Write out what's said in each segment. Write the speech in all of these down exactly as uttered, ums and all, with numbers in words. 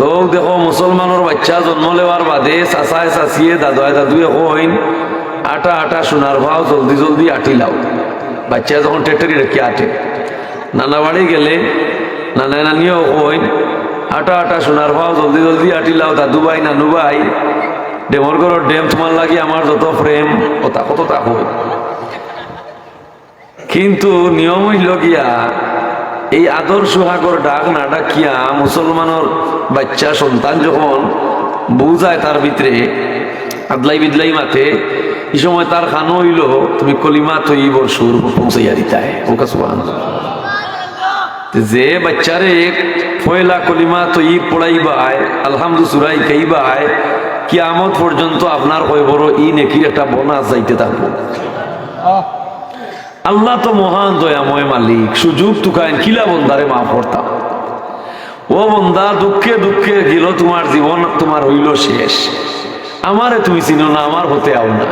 তো দেখো, মুসলমানর বাইচ্চা জন্ম লেওয়ার বাদে চাচায় চাচিয়ে দাদায় দাদুয়ে কইন, "আটা আটা সোনার পাও, জলদি জলদি আটি লাও।" বাইচ্চা যখন টেটেরি রেখে আটে, নানা বাড়ি গেলে নানায় নানিও কইন, "আটা আটা সোনার পাও, জলদি জলদি আটি লাও, দাদু ভাই, নানু ভাই, ডেমর ঘরর ডেম তুমার লাগি আমার যত প্রেম", ওতা কততা কইন। কিন্তু নিয়ম অইলো গিয়া, এই আদর সুহাগর ডাক না ডাকিয়া মুসলমানর বাইচ্চা সন্তান যখন বুঝায় তার ভিতরে আদলাই বিদলাই মাতে, ই সময় তার কানো অইলো তুমি কলিমা তৈয়বর সুর পৌঁছাইয়া দিতায়। ওকা সুবহানাল্লাহ। তে যে বাইচ্চারে পয়লা কলিমা তৈয়ব পড়াইবায়, আলহামদু সুরা হিকাইবায়, কিয়ামত পর্যন্ত আপনার কবরো ই নেকির একটা বোনাস যাইতে থাকবো। আল্লাহ তো মহান দয়াময় মালিক, সুযোগ তুকাইন কিলা বন্দারে মাফ করতাম। ও বন্দা, দুঃখে দুঃখে গেল তুমার জীবন, তুমার অইলো শেষ। আমারে তুমি চিনো না, আমার হতে আও না।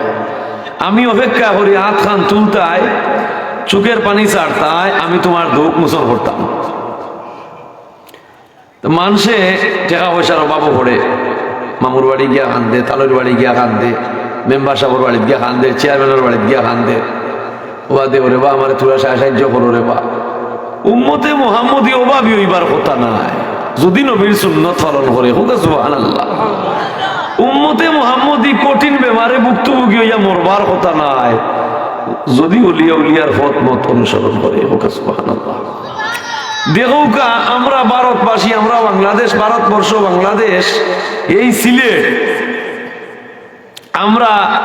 আমি অপেক্ষা করি, আতখান তুলতায়, চোখের পানি ছাড়তায়, আমি তুমার দুঃখ মোচন করতাম। তো মানষে টেকা পয়সার অভাবো পড়ে, মামুর বাড়ি গিয়া কান্দে, তালইর বাড়ি গিয়া কান্দে, মেম্বার সাবর বাড়িত গিয়া কান্দে, চেয়ারম্যানর বাড়িত গিয়া কান্দে। ওবা দে, "ওরে বা, আমারে থুড়া সা-, সাহায্য করো রে বা।" উম্মতে মোহাম্মদী অভাবী অইবার কথা নায়, যদি নবীর সুন্নত পালন করে। কউক্কা সুবহানাল্লাহ। উম্মতে মোহাম্মদী কঠিন বেমারে ভুক্তভোগী অইয়া মরবার কথা নায়, যদি অলিয়া উলিয়ার পথ মত অনুসরণ করে। কউক্কা সুবহানাল্লাহ। দেখউক্কা, আমরা ভারতবাসী, আমরা বাংলাদেশ, ভারতবর্ষ, বাংলাদেশ, এই সিলেট, আমরা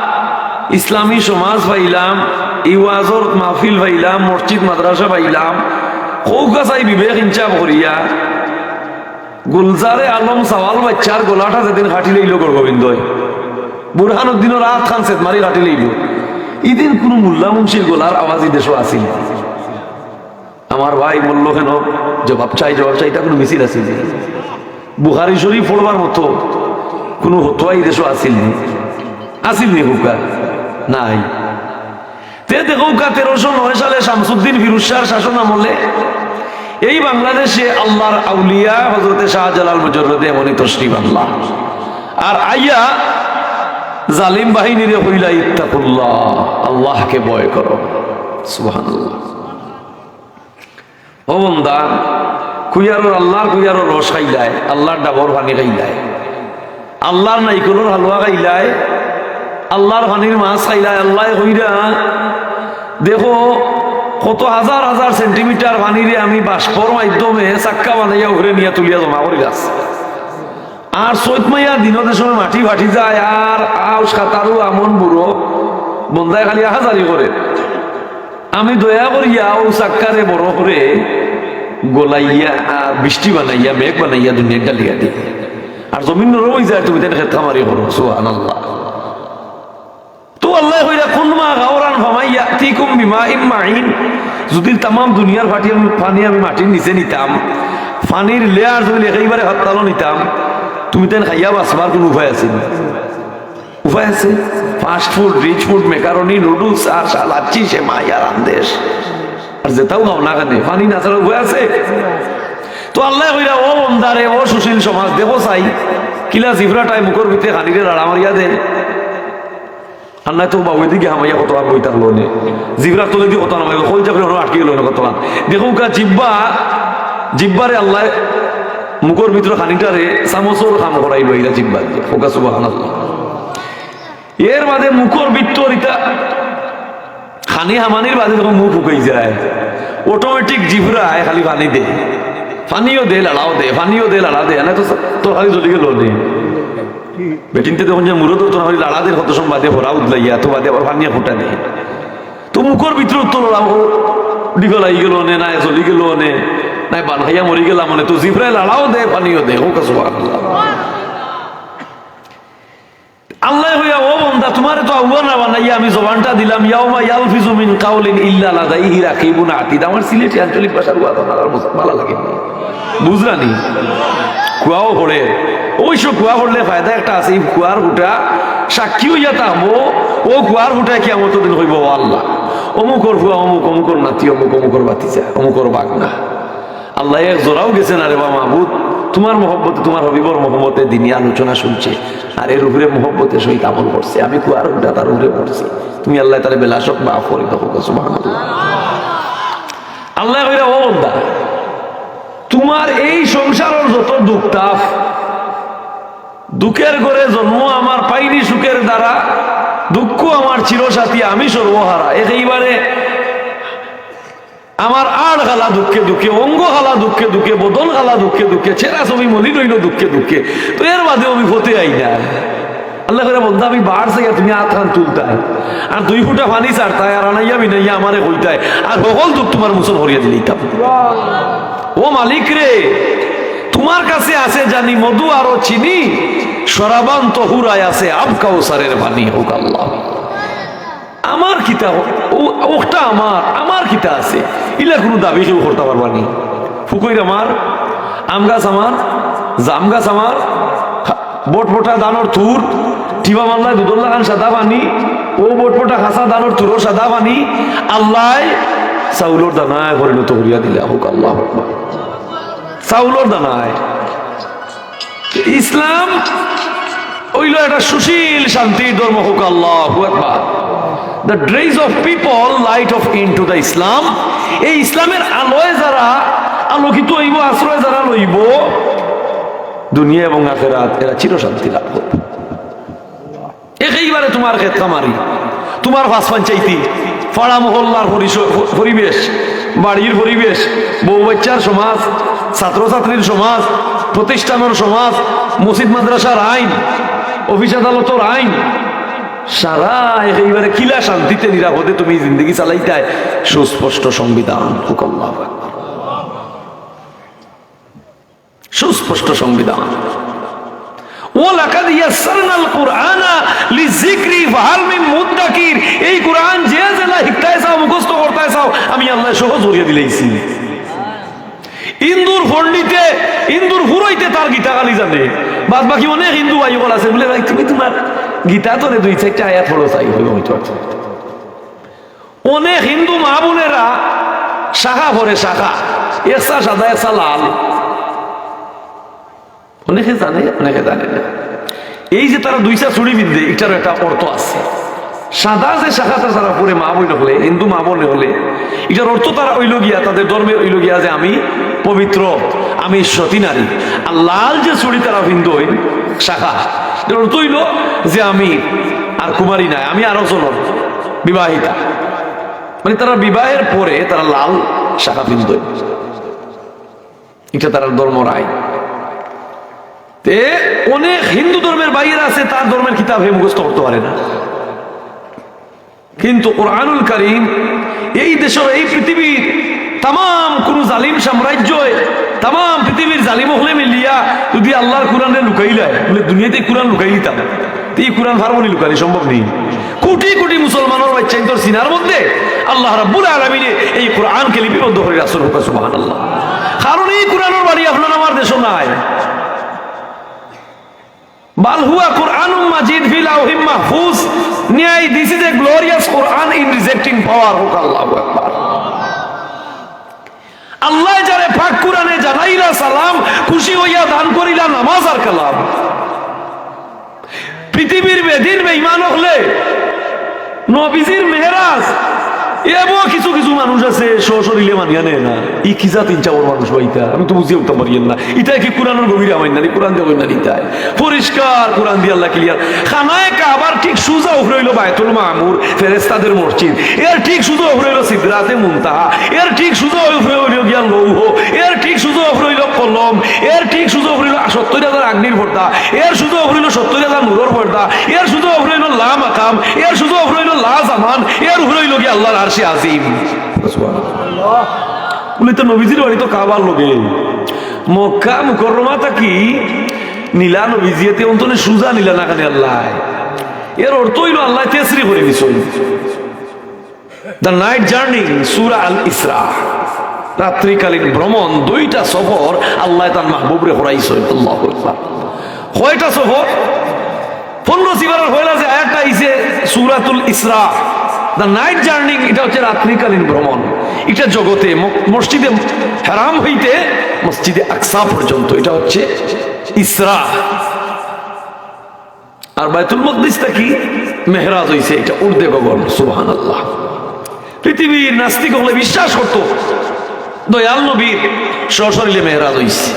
ইসলামী সমাজ পাইলাম, ই ওয়াজর মাহফিল পাইলাম, মসজিদ মাদ্রাসা পাইলাম। কউক্কা চাই বিবেক ইনসাফ করিয়া, গুলজারে আলম সাওয়াল বাইচ্চার গলাটা যেদিন কাটিলাইলো গৌরগোবিন্দয়, বুরহানুদ্দিনর আতখান ছেদ মারি কাটিলাইলো, ইদিন কুনু মোল্লা মুন্সির গলার আওয়াজ ই দেশো আছিল? আমার ভাই মরলো কেন? জবাব চাই, জবাব চাই, ইটা কুনু মিছিল আছিল নি? বুখারী শরীফ পড়বার মতো কুনু ফতোয়া ই দেশো আছিল নি? আছিল নি কউক্কা? নাই। তে দেখউক্কা, তেরোশো নয় সালে শামসুদ্দিন ফিরোজ শাহর শাসন আমলে এই বাংলাদেশে আল্লাহর আউলিয়া হযরতে শাহজালাল মুজাররদে ইয়ামনি তশরিফ আনলা। আর আইয়া জালিম বাহিনীরে কইলা, "ইত্তাকুল্লাহ, আল্লাহকে ভয় করো।" সুবহানাল্লাহ। ও বন্দা, কুয়ারর, আল্লাহর কুয়ারর রস খাইলায়, আল্লাহর ডাবর পানি খাইলায়, আল্লাহর নাইকলর হালুয়া খাইলায়, আল্লাহর পানির মাছ খাইলায়। আল্লায় কইরা, "দেখো, কত হাজার হাজার সেন্টিমিটার পানিরে আমি বাষ্পর মাধ্যমে চাক্কা বানাইয়া উপরে নিয়া তুলিয়া জমা করি রাখছি। আর চৈত মাইয়া দিনো যে সময় মাটি ফাটি যায়, আর আউশ কাতারু আমন বুড়ো বন্দায় খালি আহাজারি করে।" আমি দয়া করিয়া অউ চাক্কারে বড় করি গলাইয়া আর বৃষ্টি বানাইয়া, মেঘ বানাইয়া দুনিয়াত ঢালিয়া দেই। আর জমিন নরম অইযায়, তুমি তাইন খেত খামারি করো। সুবহানাল্লাহ। তো আল্লায় কইরা, "কুন মা গাওরান ফামা ইয়াতিকুম বিমাইম মাইন।" যদি তামাম দুনিয়ার ফাটি আমি, পানি আমি মাটির নিচে নিতাম, পানির লেয়ার যদি একেবারে হাততালো নিতাম, তুমি তাইন খাইয়া বাঁচবার কুনু উপায় আছে নি? উপায় আছে? Fast food, rich food, macaroni, noodles আর সা-, লাচ্ছি, সেমাই আর আন্দেশ। আর যেতাউ খাও না কেনে, পানি না ছাড়া উপায় আছে? তো আল্লায় কইরা, "ও বন্দারে, ও সুশীল সমাজ, দেখো চাই, কিলা জিফরাটায় মুখর ভিতরে পানিরে লাড়া মারিয়া দেয়।" আর নায় তো বাবুই দিকে হামাইয়া কতখান বই থাকলো নে, জিফরার তলেদি কতখান হামাইয়া, কলজা ফিরে আটকি গেলো নে কতখান। দেখউক্কা জিব্বা, জিব্বারে আল্লায় মুখর ভিতরে পানিটারে চামচর কাম করাইলো ইলা জিব্বা দিয়া। কউক্কা সুবহানাল্লাহ। এর বাদে মুখর ভিতর ইতা পানি হামানির বাদে যখন মুখ হুকাই যায়, অটোমেটিক জিফরায় খালি পানি দে, পানিও দে, লাড়াও দে, পানিও দে, লাড়া দে, এনে তো তরকারি জ্বলি গেলো নে। বেটিন্তে তখন যে মুরো ধরতো না, খালি লাড়া দে, কত সময় বাদে ফোড়া উদলাইয়া, তো বাদে আবার পানি ফুটা দে। তো মুখর ভিতরে তো লাড়াও, ডিফা লাগি গেলো নে, নায় জ্বলি গেলো নে, নায় বান খাইয়া মরি গেলাম নে, তো জিফরায় লাড়াও দে, পানিও দে। কউক্কা সুবহানাল্লাহ। আল্লায় কইরা, "ও বন্দা, তুমারে তো আউয়া না বানাইয়া আমি জবানটা দিলাম, ইয়াউমা ইয়ালফিজু মিন কাউলিন ইল্লা লাদাইহি রাকিবুন আতিদ।" আমার সিলেটি আঞ্চলিক ভাষার ওয়াজ আমার আর ভালা লাগে না। বুঝরা নি? কুয়াও পড়ে। অবশ্য কুয়া পড়লে ফায়দা একটা আছে, ই কুয়ার ফুটা সাক্ষী অইয়া থাকবো, অউ কুয়ার ফুটায় কিয়ামতর দিন কইবো, "ও আল্লাহ, অমুকর ফুয়া অমুক, অমুকর নাতি অমুক, অমুকর ভাতিজা, অমুকর ভাগনা।" আল্লায় এক জরাও গেছে না রে বা মাবুদ, তোমার মহব্বতে, তোমার হাবিবর মহব্বতে দিনি আলোচনা শুনছে, আর এর উপরে মহব্বতে সহিত আমল করছে। আমি কুয়ার উল্টা তার উপরে পড়ছি। তুমি আল্লাহ তাআলা বেলা শক মাফ করি দাও, সুবহানাল্লাহ। আল্লাহ কইরা, "ও বন্দা, তোমার এই সংসারর যত দুঃখ তাপ, দুঃখের ঘরে জন্ম আমার পাইনি সুখের দ্বারা, দুঃখ আমার চিরসাথী, আমি সর্বহারা।" একেবারে আমার আড় খালা দুঃখে দুঃখে, অঙ্গ খালা দুঃখে দুঃখে, বদন খালা দুঃখে দুঃখে, ছেড়া ছবি মলিন অইল দুঃখে দুঃখে। তো এর বাদে আমি ফতে আই না। আল্লাহ কইরা, "বন্দা, আমি বার চাইয়া তুমি আত খান তুলতায়, আর দুই ফুটা পানি ছাড়তায়, আর আনাইয়া বিনাইয়া আমারে কইতায়, আর হকল দুঃখ তোমার মুছন করিয়া দিলাইতাম।" ও মালিক রে, তোমার কাছে আছে জানি মধু আরো চিনি, শরাবান তহুরায় আছে আব কাউসারের পানি। হোক আল্লাহ। আমার কিতা, ও, ওটা আমার, আমার কিতা আছে? ইলা কুনু দাবি কেউ করতা পারবা নি? ফুকইর আমার, আম গাছ আমার, জাম গাছ আমার, খা-, বটবটা ধানর থুর, টিবা মারলায় দুধর লাখান সাদা পানি, ও বটবটা খাসা ধানর থুরর সাদা পানি, আল্লায় চাউলর দানায় পরিণত করিয়া দিলা। হোক আল্লাহ আকবার। চাউলর দানায়। ইসলাম অইল একটা সুশীল শান্তির ধর্ম। হোক আল্লাহু আকবার। The rays of people light of into the Islam. এই ইসলামের আলোয় যারা আলোকিত অইব, আশ্রয় যারা লইব, দুনিয়া এবং আখেরাত এরা চিরশান্তি লাভ করবে। একেবারে তোমার খেত খামারি, তোমার পাঁচ পঞ্চায়েতি, পাড়া মহল্লার পরিস-, প-, পরিবেশ, বাড়ির পরিবেশ, বউ বাচ্চার সমাজ, ছাত্রছাত্রীর সমাজ, প্রতিষ্ঠানর সমাজ, মসজিদ মাদ্রাসার আইন, অফিস আদালতর আইন, সারা একেবারে কিলা শান্তিতে নিরাপদে তুমি জিন্দেগি চালাইতায়। সুস্পষ্ট সংবিধান, হুকুম আল্লাহু আকবার। সুস্পষ্ট সংবিধান। "ওয়ালাকাদ ইয়াসসারনাল কুরআনা লিযিকরি ফাহাল মিন মুদ্দাকির।" এই কুরআন যে যেলা হিকতায় চাও, মুখস্থ করতায় চাও, আমি আল্লায় সহজ করিয়া দিলাইছি। হিন্দুর পণ্ডিতে, হিন্দুর পুরোহিতে তার গীতা খালি জানে, বাদ বাকি অনেক হিন্দু ভাই অকল আছে, বুলে, "ভাই, তুমি তোমার গীতা তনে দুই চাইরটা আয়াত পড়ো চাই, অইবো অইতো।" অনেক হিন্দু মা বোনেরা শাখা পরে, শাখা, একসা সাদা, একসা লাল। অনেকে জানে, অনেকে জানে না। এই যে তারা দুইটা চুড়ি পিন্দে, ইটার একটা অর্থ আছে। সাদা যে শাখাটা তারা পরে মা বোন অকলে, হিন্দু মা বোন অকলে, ইটার অর্থ তারা অইল গিয়া, তাদের ধর্মে অইল গিয়া যে আমি পবিত্র, আমি সতী নারী। আর লাল যে চুড়ি তারা পিন্দইন, শাখা, এটার অর্থ অইল যে আমি আর কুমারী নায়, আমি আরো জনম বিবাহিতা। মানে, তারা বিবাহের পরে তারা লাল শাখা পিন্দইন, ইটা তারার ধর্মর আইন। তে অনেক হিন্দু ধর্মের বাইরে আছে, তার ধর্মের কিতাব হে মুখস্থ করতে পারে না। কিন্তু কোরআনুল করিম এই দেশর, এই পৃথিবীর তামাম কুনু জালিম সাম্রাজ্যে, তামাম পৃথিবীর জালিম অকলে মিলিয়া যদি আল্লাহর কোরআনরে লুকাইলায়, বুলে, "দুনিয়াতে কোরআন লুকাই দিতাম।" তে ই কোরআন পারবো নি লুকানি? সম্ভব নি। কোটি কোটি মুসলমানর বাচ্চাইন্তর সিনার মধ্যে আল্লাহ রাব্বুল আলামিনে এই কোরআনকে লিপিবদ্ধ করি রাখছইন। সুবহানাল্লাহ। কারণ এই কোরআনর বাণী আপনার আমার দেশো নাই। বাল হুয়া কুরআনুম মাজিদ ফি লাউহিম মাহফুজ। ন্যায়, this is a glorious Quran in rejecting power। হোক আল্লাহু আকবার। আল্লায় যারে পাক কুরআনে জানাইলা সালাম, খুশি অইয়া দান করিলা নামাজ আর কালাম। পৃথিবীর বেদিন বেঈমান অকলে নবীজির মেরাজ, এবো কিছু কিছু মানুষ আছে, সশরীরে মানিয়া নেয় না। ই কি জাত ইনসাফর মানুষ বা ইতা? আমি তো বুঝিয়া উঠতাম পারিয়ার না। ইতা কি কোরআনর গভীরে হামাইন না নি? কোরআন দিয়া কইন না নি ইতায়? পরিষ্কার কোরআন দিয়া আল্লায় clear। খানায়ে কাবার ঠিক সুজা উপরে অইলো বায়তুল মামুর, ফেরেশতাদের মসজিদ। এর ঠিক সুজা উপরে অইলো সিদরাতে মুনতাহা। এর ঠিক সুজা উপরে অইলো গিয়া লৌহ। এর ঠিক সুজা উপরে অইলো কলম। এর ঠিক সুজা উপরে অইলো সত্তইর হাজার আগ্নির পর্দা। এর সুজা উপরে অইলো সত্তইর হাজার নূরর পর্দা। এর সুজা উপরে অইলো লা মাকাম। এর সুজা উপরে অইলো লা জামান। এর উপরে অইলো গিয়া আল্লাহর আরশে আজিম। বুলে, তো নবীজির বাড়ি তো কাবার লগে। মক্কা মুকাররমা থাকি নিলা নবীজিয়ে, তে অন্তনে সুজা নিলা না খানি আল্লায়। এর অর্থ অইলো আল্লায় তেসরি করি দিছইন। The Night Journey, সূরা আল ইসরা, রাত্রিকালীন ভ্রমণ, দুইটা সফর আল্লায় তান মাহবুবরে করাইছইন। আল্লাহু আকবার। কয়টা সফর? পনেরো সিফারের পয়লা যে আয়াতটা আইছে সূরাতুল ইসরা, The Night Journey, ইটা অইছে রাত্রিকালীন ভ্রমণ। এটা জগতে ম-, মসজিদে হারাম হইতে মসজিদে আকসা পর্যন্ত, এটা হচ্ছে ইসরা। আর বায়তুল মকদিস থাকি মেহরাজ হইছে, এটা ঊর্ধ্বে গগন। সুবহানাল্লাহ। পৃথিবীর নাস্তিক হকলে বিশ্বাস করতো দয়াল নবীর সশরীরে মেহরাজ হইছে।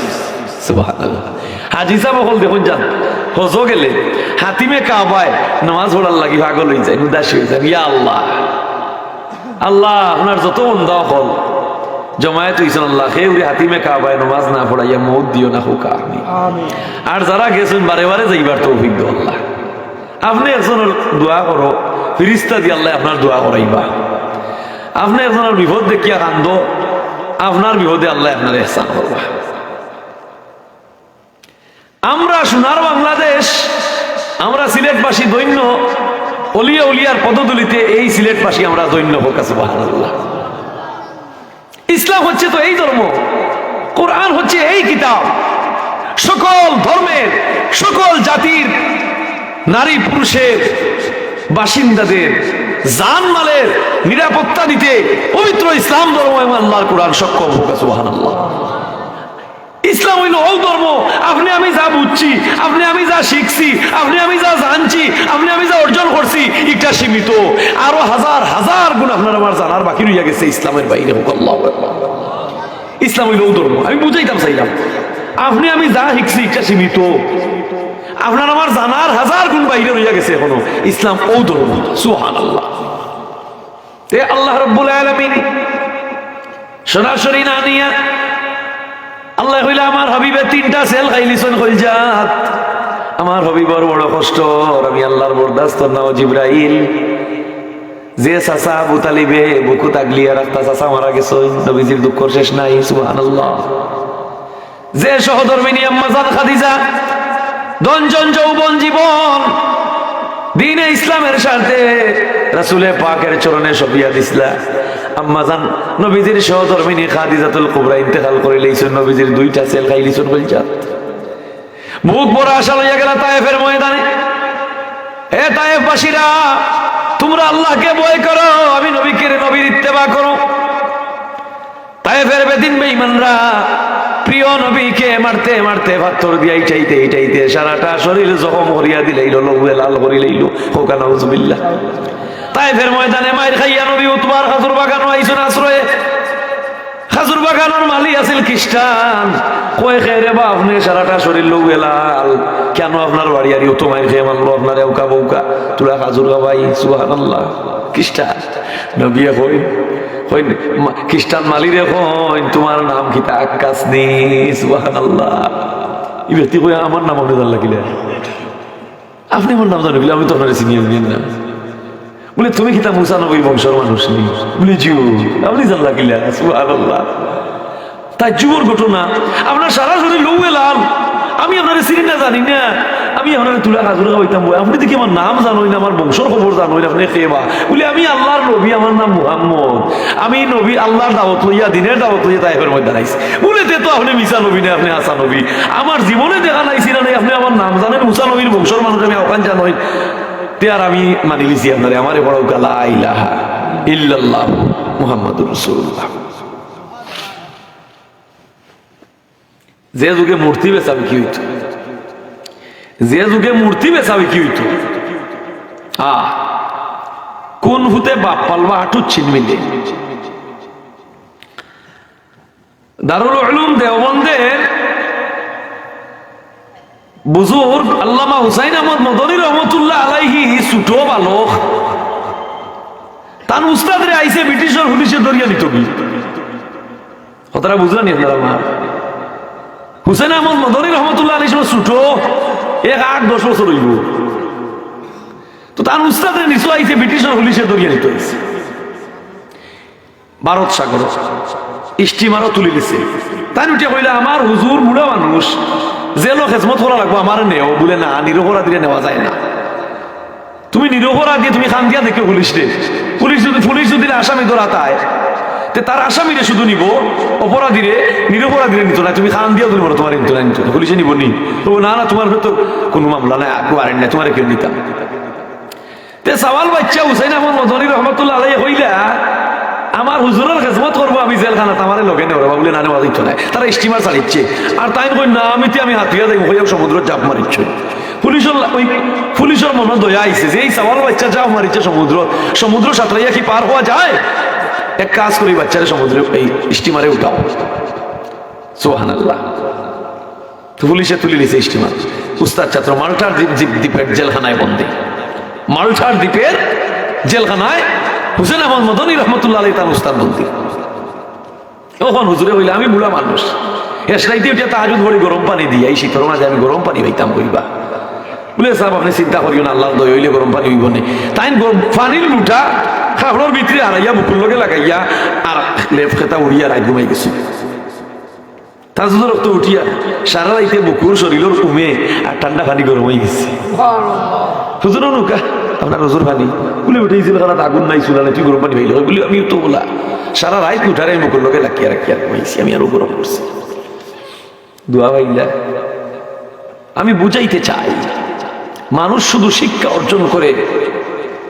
সুবহানাল্লাহ। হাজি সাব হকল দেখইন যান, হজো গেলে হাতিমে কাবায় নামাজ পড়ার লাগি পাগল হই যায়, উদাসী হই যায়। ইয়া আল্লাহ, আল্লাহ, আপনার যত বন্দা হকল জমায়েত হইছইন আল্লাহ, কেউরে হাতিমে কাবায় নামাজ না পড়াইয়া মউত দিও না, খোকা, আমিন। আর যারা গেছইন বারে বারে যাইবার তৌফিক দেও আল্লাহ। আপনে একজনর দোয়া করো, ফিরিস্তা দি আল্লায় আপনার দোয়া করাইবা। আপনে একজনর বিপদ দেখিয়া কান্দো, আপনার বিপদে আল্লায় আপনারে এহসান করবা। আমরা সোনার বাংলাদেশ, আমরা সিলেটবাসী ধন্য, অলিয়া উলিয়ার পদধূলিতে এই সিলেটবাসী আমরা ধন্য। খোকা, সুবহানাল্লাহ। ইসলাম হচ্ছে তো এই ধর্ম, কোরআন হচ্ছে এই কিতাব। সকল ধর্মের, সকল জাতির নারী পুরুষের, বাসিন্দাদের জানমালের নিরাপত্তা দিতে পবিত্র ইসলাম ধর্ম এবং আল্লাহর কোরআন সক্ষম। খোকা, সুবহানাল্লাহ। ইসলাম হইল অউ ধর্ম, আপনে আমি যা বুঝছি, আপনে আমি যা শিখছি, আপনে আমি যা জানছি, আপনে আমি যা অর্জন করছি, ইটা সীমিত। আরো হাজার হাজার গুণ আপনার আমার জানার বাকি রইয়া গেছে ইসলামের বাইরে। খোকা, আল্লাহু আকবার। ইসলাম হইল অউ ধর্ম, আমি বুঝাইতাম চাইলাম, আপনে আমি যা শিখছি, ইটা সীমিত। আপনার আমার জানার হাজার গুণ বাইরে রইয়া গেছে এখনো। ইসলাম অউ ধর্ম। সুবহানাল্লাহ। তে আল্লাহ রাব্বুল আলামিন সরাসরি না নিয়া আল্লায় কইলা, "আমার হাবিবে তিনটা সেল খাইলিছইন কইলজাত।" আমার হাবিবর বড় কষ্ট, আর আমি আল্লাহর বরদাস্ত না। ও জিব্রাইল, যে চাচা আবু তালিবে বুকুত আগলিয়া রাখতা চাচা মারা গেছইন, নবীজির দুঃখর শেষ নাই। সুবহানাল্লাহ। যে সহধর্মিনী আম্মাজান খাদিজা, ধন জন যৌবন জীবন দ্বীনে ইসলামের স্বার্থে রাসূলে পাকের চরণে সঁপিয়া দিছলা, আম্মাজান নবীজির সহধর্মিনী খাদিজাতুল কুবরা ইন্তেকাল করিলাইছইন, নবীজির দুইটা সেল খাইলিছইন কইলজাত। বুক ভরা আশা লইয়া গেলা তায়েফের ময়দানে। এ তায়েফবাসীরা, তুমরা আল্লাহকে ভয় করো, আমি নবীকে, নবীর ইত্তেবা করো। তায়েফের বেদিন বেঈমানরা প্রিয় নবীকে মারতে মারতে, পাথর দিয়া ইটাইতে ইটাইতে সারাটা শরীর জখম করিয়া দিলাইল, লউয়ে লাল করিলাইল। খোকা, নাউজুবিল্লাহ। তায়েফের ময়দানে মাইর খাইয়া নবী উতবার খাজুর বাগানো আইছইন আশ্রয়ে। খাজুর বাগানর মালি আছিল খ্রিস্টান। কয়, "কে রে বা আপনে সারাটা শরীর লউয়ে লাল, কেন আপনার বাড়ি আর ইউ তো মাইর খেয়ে মারলো আপনারে, উকা বউকা, তুলা খাজুর খাবাই।" সুবহানাল্লাহ। খ্রিস্টান। নবীয়ে কইন, কইন, মা-, খ্রিস্টান মালিরে কইন, "তুমার নাম কিতা?" "আক্কাস নি।" সুবহানাল্লাহ। ই ব্যক্তি কয়, "আমার নাম আপনে জানলা কিলা? আপনে আমার নাম জানইন কিলা? আমি তো আপনারে চিনি না।" বলে, "তুমি কিতা মুসা নবীর বংশর মানুষ নি?" বলে, "জি অয়।" "আপনে জানলা কিলা?" সুবহানাল্লাহ। তাজ্জুবর ঘটনা, আপনার সারা শরীর লউয়ে লাল, আমি আপনারে চিনি না, জানি না, আমি আপনারে তুলা খাজুর খাবাইতাম বই, আপনে দেখি আমার নাম জানইন না, আমার বংশর খবর জানইন না, আপনে কে বা? বলে, "আমি আল্লাহর নবী, আমার নাম মুহাম্মদ, আমি নবী, আল্লাহর দাওয়াত লইয়া, দ্বীনের দাওয়াত লইয়া তায়েফের ময়দান আইছি।" বলে, "তে তো আপনে মিছা নবী না, আপনে হাছা নবী, আমার জীবনে দেখা নাইছি না, নাই আপনে আমার নাম জানইন, মুসা নবীর বংশর মানুষ, আমি অখান জানইন, তে আর আমি মানিলিছি আপনারে, আমারে পড়াউক্কা লা ইলাহা ইল্লাল্লাহু মুহাম্মাদুর রাসূলুল্লাহ।" যে যুগে মূর্তি বেচাবেচি অইতো, যে যুগে মূর্তি বেচাবেচি অইতো, আ, কোন ফুতে বাপ পালবা হাঁটুর চিন মিলে। দারুল উলুম দেওবন্দের বুজুর্গ আল্লামা হুসাইন আহমদ মদনী রহমতুল্লাহ আলাইহি ছোট বালক, তান উস্তাদরে আইছে ব্রিটিশর পুলিশে ধরিয়া নিতগি। কথাটা বুঝরা নি আপনারা? আমার হুসেন আহমদ মদনী রহমতুল্লাহ আলাইহি সময় ছোট, এক আট দশ বছর অইবো। তো তান উস্তাদরে নিছো আইছে ব্রিটিশর পুলিশে ধরিয়া নিতো আইছে। ভারত সাগর স্টিমারও তুলি দিছে। তাইন উঠিয়া কইলা, "আমার হুজুর বুড়া মানুষ, জেলো খেজমত করা লাগবো, আমারে নেও।" বলে, "না, নিরপরাধীরে নেওয়া যায় না।" তুমি নিরপরাধী, তুমি কান্দিয়া দেখিও পুলিশরে। পুলিশ যদি, পুলিশ যদি আসামি ধরাত আয়, তে তার আসামিরে শুধু নিবো, অপরাধীরে, নিরপরাধীরে নিতো নায়। তুমি কান্দিয়া ধরিবো না, তুমারে নিতো নায়, নিতো নায়। পুলিশে নিবো নি? ও না, না, তুমার তো কুনু মামলা নাই, ওয়ারেন্ট নাই, তুমারে কিলা নিতাম? তে সওয়াল বাইচ্চা হুসাইন আহমদ মদনী রহমতুল্লাহ আলাইহি কইলা, আমার হুজুরর খেজমত করবো আমি জেলখানাত, আমারে লগে নেও রে বা। বুলে, "না, নেওয়া যাইতো নায়।" তারা স্টিমার ছাড়িচ্ছে। আর তাইন কইন, "না, আমি তে আমি হাতিয়া যাইমু," কইয়া সমুদ্রত জাপ মারিচ্ছে। পুলিশর লা-, ওই পুলিশর মনো দয়া আইছে যে এই সাওয়াল বাইচ্চা জাপ মারিচ্ছে সমুদ্রত, সমুদ্র সাঁতরাইয়া কি পার হওয়া যায়? এক কাজ করি, বাইচ্চারে সমুদ্রে, এই স্টিমারে উঠাও। সুবহানাল্লাহ। তো পুলিশে তুলি নিছে স্টিমার। উস্তাদ ছাত্র মাল্টার দ্বীপ, দ্বীপ, দ্বীপের জেলখানায় বন্দী। মাল্টার দ্বীপের জেলখানায় হুসেন আহমদ মদনী রহমতুল্লাহ আলাইহি তান উস্তাদ বন্দী। অখন হুজুরে কইলা, "আমি বুড়া মানুষ, এস রাইতে উঠিয়া তাহাজুদ পড়ি গরম পানি দিয়া, এই শীতর মাঝে আমি গরম পানি পাইতাম কইবা?" বুলে, "সাব, আপনে চিন্তা করিও না, আল্লার দয়া অইলে গরম পানি অইবো নে।" তাইন গরম পানির লুটা কাপড়র ভিতরে হারাইয়া বুকুর লগে লাগাইয়া আর লেপ খেতা উড়িয়া রাইত ঘুমাই গেছে। তাহাজুদর অক্ত উঠিয়া সারা রাইতে বুকুর শরীলর উমে আর ঠান্ডা পানি গরম অই গেছে। হুজুর, নুকা আপনার হুজুর পানি? বুলে, "বেটা, এই জেলখানাত আগুন নাই, চুলা নাই, তুই গরম পানি পাইলে?" বুলে, "আমিও তো বুড়া, সারা রাইত উঠারে আমি বুকুর লগে লাকিয়া রাখিয়া ঘুমাইছি, আমি আরো গরম করছি।" দোয়া পাইলা। আমি বুঝাইতে চাই, মানুষ শুধু শিক্ষা অর্জন করে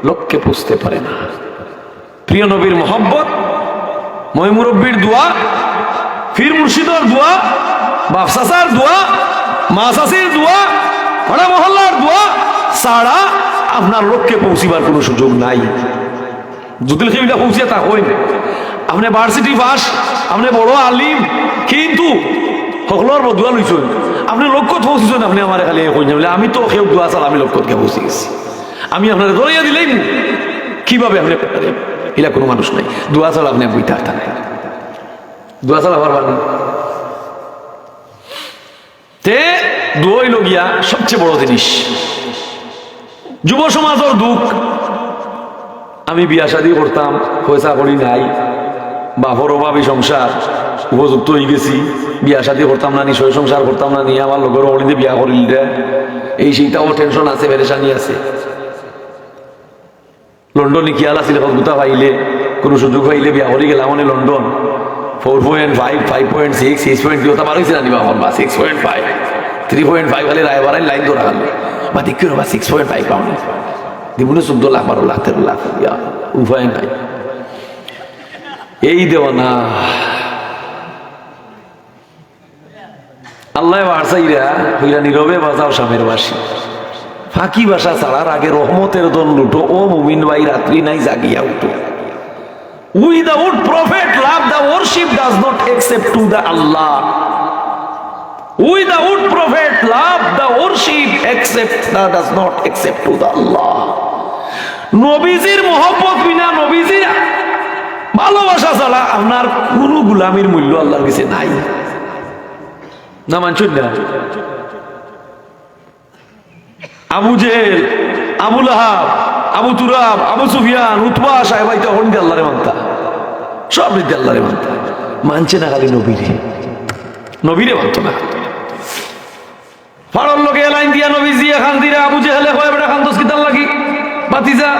লক্ষ্যে পৌঁছতে পারে না। প্রিয় নবীর মহব্বত, ময় মুরব্বীর দোয়া, পীর মুর্শিদর দোয়া, বাপ চাচার দোয়া, মা চাচির দোয়া, পাড়া মহল্লার দোয়া ছাড়া আপনার লক্ষ্যে পৌঁছিবার কোনো সুযোগ নাই। জুদিল কিবলা পৌঁছিয়া তা কইন, আপনে ভার্সিটি পাস, আপনে বড় আলিম, কিন্তু হকলর বদুয়া লইছইন, আপনে লক্ষ্যত পৌঁছিছইন, আপনে আমারে খালি কইন যে, "আমি তো কেউ দোয়া ছাড়া আমি লক্ষ্যত গিয়া পৌঁছি গেছি।" আমি আপনারে ধরাইয়া দিলাইমু, কিভাবে আপনে পারবেন? ইলা কোনো মানুষ নাই। দোয়া ছাড়া আপনে বই থাকতা নাই, দোয়া ছাড়া পারবা না। তে দোয়া অইলো গিয়া সবচেয়ে বড় জিনিস। যুব সমাজর দুঃখ, আমি বিয়া শাদি করতাম, পয়সা কড়ি নাই, বাপর অভাবী সংসার, উপযুক্ত অই গেছি, বিয়া শাদি করতাম না নি, সয় সংসার করতাম না নি, আমার লগর অকলে বিয়া করিল রে, এই সেইটাও টেনশন আছে, পেরেশানি আছে। লন্ডনে খেয়াল আছিল, কতগুতা পাইলে, কোনো সুযোগ পাইলে বিয়া করি গেলাম মানে London. Four point five, five point six, six point three, ওটা বার হইছে না নি বাবা, বা six point five, three point five, খালি রায়বাড়ায় লাইন ধরা খালি। বা দেখি না বা six point five পাউন্ড। দিবনে চোদ্দ লাখ, বারো লাখ, তেরো লাখ, ইয়া, উপায় নাই। এই দেওয়া না। আল্লায় বারসাইরা কইরা, "নীরবে বাজাও শামের বাঁশি।" ফাঁকি বাঁশা ছাড়ার আগে রহমতের ধন লুটো, ও মুমিন ভাই, রাত্রি নাই, জাগিয়া উঠো। Without prophet love, the worship does not accept to the Allah. Without prophet love, the worship accept, the does not accept to the Allah. নবীজির মহব্বত বিনা, নবীজির ভালোবাসা ছাড়া আপনার কোনো গুলামির মূল্য আল্লাহর কাছে নাই। না মানছইন না? আবু জেহেল, আবু লাহাব, আবু তুরাব, আবু সুফিয়ান, উতবা, সাহেবা, ইতা হকলদি আল্লাহরে মানতা, সবদি আল্লাহরে মানতা, মানছে না খালি নবীরে, নবীরে মানতো না। ফাড়র লগে লাইন দিয়া নবীজিয়ে কান্দিরা, আবু জেহেলে কয়, "বেটা কান্দস কিতার লাগি, ভাতিজা?"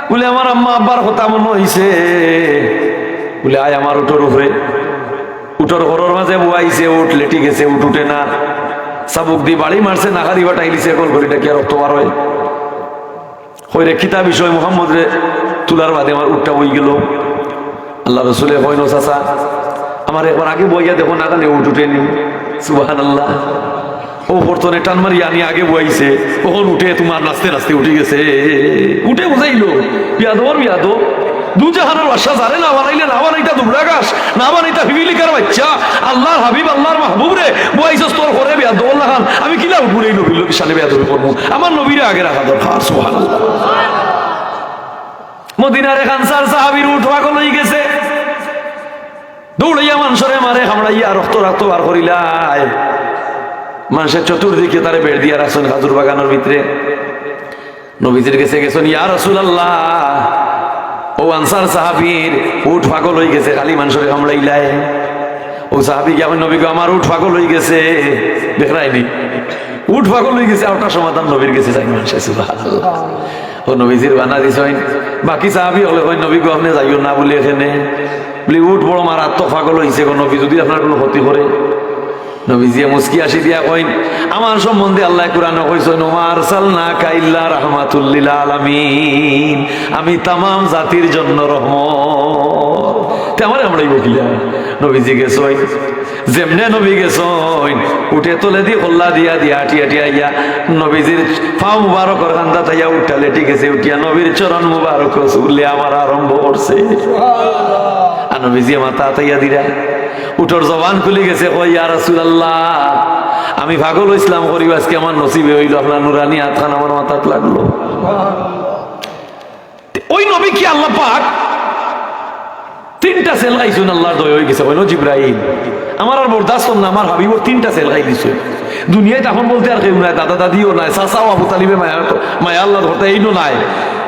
বুলে, "আমার আম্মা আব্বার কথা মনো অইছে।" বুলে, "আয় আমার উটর উপরে।" উটর ঘরর মাঝে বওয়াইছে, উট লেটি গেছে, উট উঠে না। চাবুক দি বাড়ি মারছে, নাগারি বাটাইলিছে, কল করি ডাকিয়া রক্ত বার অয়। কইরে, "কিতা বিষয়?" "মুহাম্মদরে তুলার বাদে আমার উটটা বই গেল।" আল্লাহ রসুলে কইন, "ও চাচা, আমার একবার আগে বইয়া দেখো না, খালি উট উঠেনি।" সুবহানাল্লাহ। ও ফরতনে টান মারি আনি আগে বইছে, অখন উটে তোমার নাচতে নাচতে উঠি গেছে। উটে বুঝাইল, বিয়াদবর বিয়াদব, দু জাহানর বাদশা যারে না বানাইলে না বানাইতা দুবরা ঘাস, না বানাইতা পিপিলিকার বাইচ্চা, আল্লাহর হাবিব, আল্লাহর মাহবুবরে বইছস তোর ঘরে বিয়াদবর লাখান, আমি কিলা উঠমু রে এই নবীর লগে শানে বেয়াদবি করমু? আমার নবীরে আগে রাখা দরকার। সুবহানাল্লাহ। মদিনার এক আনসার সাহাবীর উট পাগল অই গেছে, দৌড়াইয়া মানষরে মারে, কামড়াইয়া রক্ত রক্ত বার করিলায়। মানষে চতুর্দিকে তারে বেড় দিয়া রাখছইন খাজুর বাগানর ভিতরে। নবীজির গেছে গেছইন, "ইয়া রাসূলুল্লাহ, ও আনসার সাহাবীর উট পাগল অই গেছে, খালি মানষরে কামড়াইলায়।" ও সাহাবী গিয়া কইন, "নবী গো, আমার উট পাগল অই গেছে।" দেখরায়নি? উট পাগল অই গেছে, আর ওটার সমাধান নবীর গেছে যাইন মানষে। সুবহানাল্লাহ। ও নবীজির বানা দিছইন। বাকি সাহাবী অকলে কইন, "নবী গো, আপনে যাইও না বুলে এখানে।" বুলে, "উট বড় মারাত্মক পাগল অইছে গো নবী, যদি আপনার কোনো ক্ষতি করে।" নবীজিয়ে মুস্কি হাসি দিয়া কইন, "আমার সম্বন্ধে আল্লায় কুরআনো কইছইন, 'ওমা আরসালনাকা ইল্লা রাহমাতুল লিল আলামিন।' আমি তামাম জাতির জন্য রহমত।" আমারে কামড়াইবো কিলা? নবীজি গেছইন, যেমনে নবী গেছইন, উটে তলেদি কল্লা দিয়া দিয়া আটি আটি আইয়া নবীজির পাও মুবারকর কান্দাত আইয়া উটটা লেটি গেছে, উঠিয়া নবীর চরণ মুবারক রসুলে আমার আরম্ভ করছে। আর নবীজি আমার তাত আইয়া দিরা, উটর জবান খুলি গেছে, কয়, "ইয়া রাসূলুল্লাহ, আমি পাগল অইছলাম করিও, আজকে আমার নসিবে অইলো, আপনার নুরানি আতখান আমার মাথাত লাগলো।" তে ওই নবী কি আল্লাহ পাক তিনটা সেল খাইছইন, আল্লাহর দয়া অই গেছে, কইলো, "জিব্রাইল, আমার আর বরদাস্ত অর না, আমার হাবিবর তিনটা সেল খাই দিছইন।" দুনিয়াত আপন বলতে আর কেউ নাই, দাদা দাদিও নাই, চাচাও আবু তালিবে মায়া, মায়া আল্লাহ ধরতে এইনও নাই।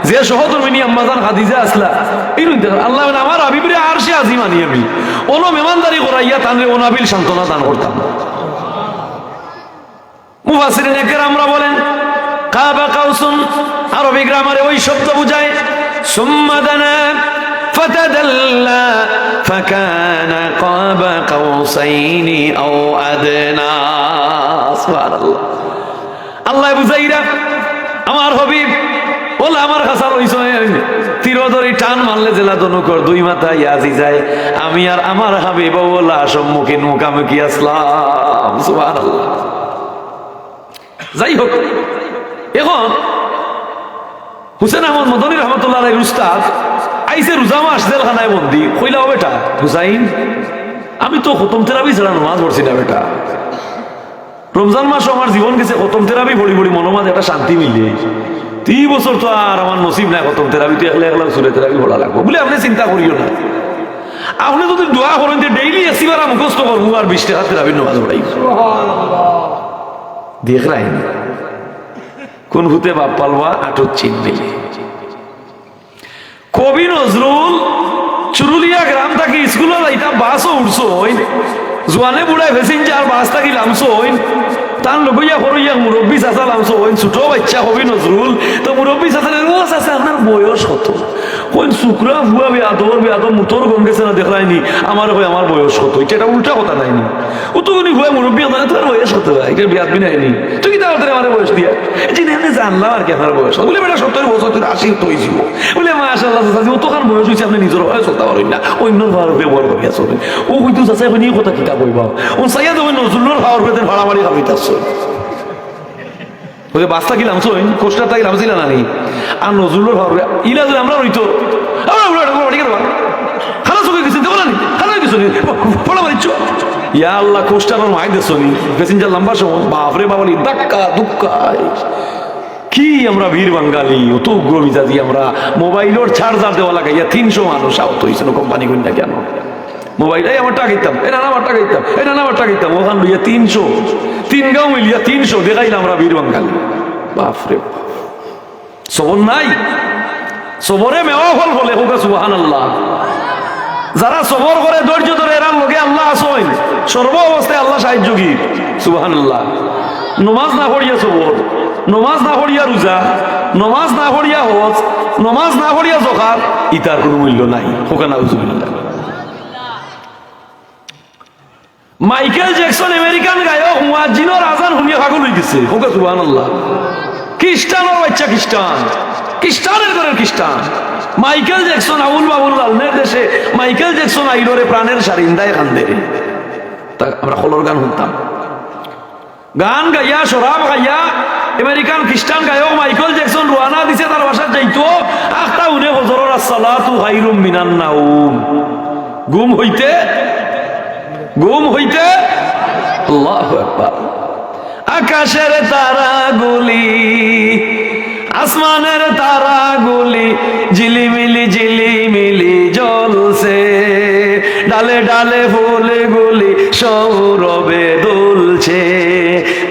যে সহধর্মিনী আম্মাজান খাদিজা আছলা, এইনও ইন্তেকাল। আল্লাহ বলে, "আমার হাবিবরে আরশে আজিম আনি আমি, অনো মেহমানদারি করাইয়া তানরে অনাবিল সান্ত্বনা দান করতাম।" মুফাসসিরিনে কেরামরা বলেন, কাবা কাউসুন আরবি গ্রামারে ওই শব্দ বুঝায়, সুম্মা দানা ফাতাদাল্লা ফাকানা কাবা কাউসাইনি আও আদনা। সুবহানাল্লাহ। আল্লাহ বুঝাইরা, আমার হাবিব ওলা আমার কাছা লইছইন, তীর ধরি টান মারলে যেলা ধনুকর দুই মাথা ইয়া আজি যায়, আমি আর আমার হাবিব ওলা সম্মুখীন মুখামুখি আছলাম। সুবহানাল্লাহ। যাই হোক, এখন হুসেন আহমদ মদনী রহমতুল্লাহ আলাইহির উস্তাদ আইছে রোজা মাস জেলখানায় বন্দি। কইলা, "ও বেটা হুসাইন, আমি তো খতম তেরাবি ছাড়া নমাজ পড়ছি না বেটা। রমজান মাসও আমার জীবন গেছে খতম তেরাবি পড়ি পড়ি, মনো মাঝে একটা শান্তি মিলে। ই বছর তো আর আমার নসিব নাই খতম তেরাবি, তো একলা একলা সুরে তেরাবি পড়া লাগবো।" বলে, "আপনে চিন্তা করিও না, আপনে যদি দোয়া করইন তে ডেইলি এসি বারা মুখস্থ করমু আর বিশ টেকা তেরাবির নমাজ পড়াইমু।" দেখরায়নি? কোন ফুতে বাপ পালবা, আটুর চিন মিলে। কবি নজরুল চুরুলিয়া গ্রাম থাকি স্কুলো যাইতা বাসও উঠছইন, জোয়ানে বুড়ায় passenger বাস থাকি লামছইন, তান লগইয়া করইয়া মুরব্বি চাচা লামছইন, ছোট বাইচ্চা কবি নজরুল, তো মুরব্বি চাচারে, "ও চাচা, আপনার বয়স কত?" কইন, "শুকরা ফুয়া বেয়াদবর বেয়াদব মুতর গন্ধ গেছে না দেখরায়নি, আমারে কয় আমার বয়স কত।" ইটা একটা উল্টা কথা নায়নি? ও তো উনি ফুয়া মুরব্বি, আপনার তোর বয়স কত ভাই? ইটা বেয়াদবি নায়নি? তুই কিতা করতে আমারে বয়স দিয়া? জি না, আমি জানলাম আর কি আপনার বয়স। বলে, "বেটা, সত্তর বছর তুই আশি তো অইছিল।" বলে, "মাশাআল্লাহ, চাচাজি, অতখান বয়স অইছে, আপনে নিজর পায়ে চলতা পারইন না, অইন্যর পাওর উপরে ভর করিয়া চলইন।" ও কইতো, "চাচা, এখন ই কথা কিতা কইবা?" ও চাইয়া দেখইন নজরুলর পাওর উপরে ফাড়াফাড়ি খাবাইতাছে। ওই যে বাস থাকি লামছইন, coaster থাকি লামছিলা না নি? আর নজরুলর পাওর উপরে ইলা যদি আমরা রইতো, আমরা উড়া উড়া উড়া উড়া খালা চোখে গেছি, দেখো না নি? খালা গেছো নি? ফাড়াফাড়ি চো। ইয়া আল্লাহ, coaster আর মাই দেছো নি? Passenger লামবার সময়, বাপরে বাবা, নি ধাক্কা, ধুক্কা। কি আমরা বীর বাঙালি, অত উগ্র মিজাজি আমরা। মোবাইলর charger দেওয়া লাগাইয়া তিনশো মানুষ আহত অইছে, কোম্পানি কইন্যা কেন? মোবাইল, "এই আমার টাকা দিতাম, এই না, না, আমার টাকা দিতাম, এই না, না, আমার টাকা দিতাম", ওখান লইয়া তিনশো, তিন গাঁও মিলিয়া তিনশো দেখাইলাম আমরা বীর বাঙালি। বাপরে বাপ। সবর নাই, সবরে মেওয়া ফল ফলে, কউক্কা সুবহানাল্লাহ। যারা সবর করে, ধৈর্য ধরে, এরার লগে আল্লাহ আছইন, সর্ব অবস্থায় আল্লাহ সাহায্যকারী। সুবহানাল্লাহ। নমাজ না পড়িয়া সবর, নমাজ না পড়িয়া রোজা, নমাজ না পড়িয়া হজ, নমাজ না পড়িয়া জকাত, ইতার কোনো মূল্য নাই। কউক্কা নাউজুবিল্লাহ। মাইকেল জ্যাকসন আমেরিকান গায়ক, মুয়াজ্জিনর আজান হুনিয়া পাগল অই গেছে। কউক্কা সুবহানাল্লাহ। খ্রিস্টানর বাইচ্চা খ্রিস্টান, খ্রিস্টানর ঘরর খ্রিস্টান। মাইকেল জ্যাকসন আউল বাউল লালনের দেশে, মাইকেল জ্যাকসন আইলো রে প্রাণের সারিন্দায় কান্দে রে। তা আমরা হকলর গান হুনতাম। গান গাইয়া, শরাব খাইয়া, আমেরিকান খ্রিস্টান গায়ক মাইকেল জ্যাকসন রওয়ানা দিছে তার বাসাত যাইতো। আখতা হুনে ফজরর আসসালাতু খাইরুম মিনান নাউম। ঘুম হইতে, ঘুম হইতে, আল্লাহু আকবার। আকাশের তারাগুলি, আসমানের তারাগুলি ঝিলিমিলি ঝিলিমিলি জ্বলছে, ডালে ডালে ফুলগুলি সৌরভে দুলছে।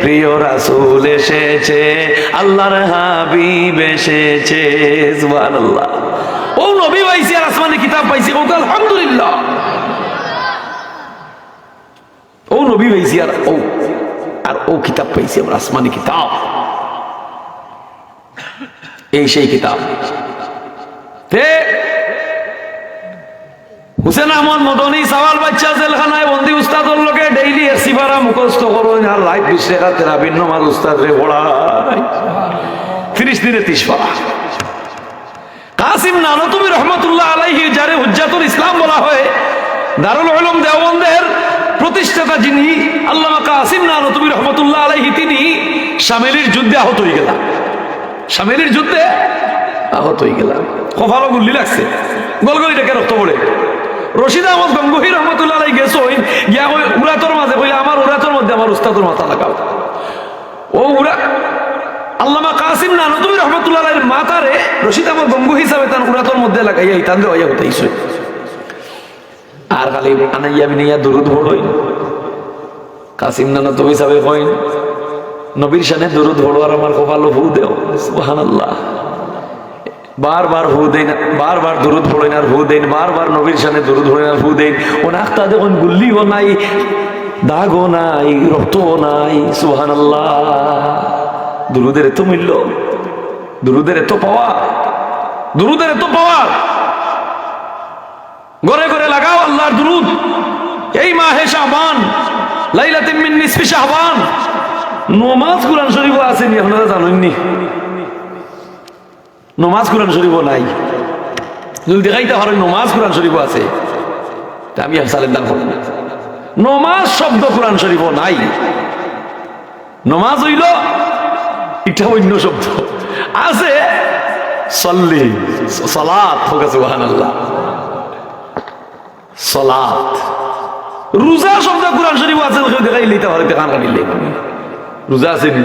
প্রিয় রাসূল এসেছে, আল্লাহর হাবিব এসেছে। সুবহানাল্লাহ। ও নবী পাইছি আর আসমানি কিতাব পাইছি, কউক্কা আলহামদুলিল্লাহ। ও নবী পাইছি আর ও, আর ও কিতাব পাইছি আমরা, আসমানি কিতাব। এই সেই কিতাব। তে হুসেন আহমদ মদনী সাওয়াল বাইচ্চা জেলখানায় বন্দি, উস্তাদর লগে ডেইলি এসি পারা মুখস্থ করইন আর রাইত বিশ রেকাত তেরাবির নমাজ উস্তাদরে পড়াইন। তিরিশ দিনে তিরিশ পারা। কাসিম নানতুবী রহমতুল্লাহ আলাইহি, যারে হুজ্জাতুল ইসলাম বলা হয়, দারুল উলুম দেওবন্দের প্রতিষ্ঠাতা যিনি, আল্লামা কাসিম নানতুবী রহমতুল্লাহ আলাইহি, তিনি শামেলির যুদ্ধে আহত অইগেলা। শামেলির যুদ্ধে আহত অইগেলা। কপালো গুল্লি লাগছে, গলগলি থেকে রক্ত পড়ে। রশিদ আহমদ গঙ্গুহি রহমতুল্লাহ আলাইহি গেছইন, গিয়া কই উরাতর মাঝে, কইলা, "আমার উরাতর মধ্যে আমার উস্তাদর মাথা লাগাও।" ও উরা-, আল্লামা কাসিম নানতুবী রহমতুল্লাহ আলাইহির মাথারে রশিদ আহমদ গঙ্গুহি সাবে তান উরাতর মধ্যে লাগাইয়া ইতান দেওয়াইয়া হুতাইছইন। আর খালি আনাইয়া বিনাইয়া দুরুদ পড়ইন। কাসিম নানতুবী সাবে কইন, "নবীর শানে দুরুদ পড়ো আর আমার কপালো ফু দেও।" সুবহানাল্লাহ। বারবার ফু দেইন, বারবার দুরুদ পড়ইন আর ফু দেইন, বারবার নবীর শানে দুরুদ পড়ইন আর ফু দেইন। অনে আখতা দেখইন গুল্লিও নাই, দাগও নাই, রক্তও নাই। সুবহানাল্লাহ। দুরুদের এত মূল্য, দুরুদের এত পাওয়ার, দুরুদের এত পাওয়ার। ঘরে ঘরে লাগাও আল্লাহর দুরুদ। এই মাহে শাবান, লাইলাতুম মিন নিসফি শাবান, নমাজ কোরআন শরীফো আছে নি, আপনারা জানইন নি? নমাজ কোরআন শরীফো নাই। যদি দেখাইতা পারইন নমাজ কোরআন শরীফো আছে, তে আমি এক সালের দান করমু। নমাজ শব্দ কোরআন শরীফো নাই। নমাজ অইলো ইটা অইন্য শব্দ। আছে সল্লি, সলাত, কউক্কা সুবহানাল্লাহ। সলাত। রোজা শব্দ কোরআন শরীফো আছে, কেউ দেখাইলে ইতা পারে, দেখান কাটিলে। রোজা আছে নি?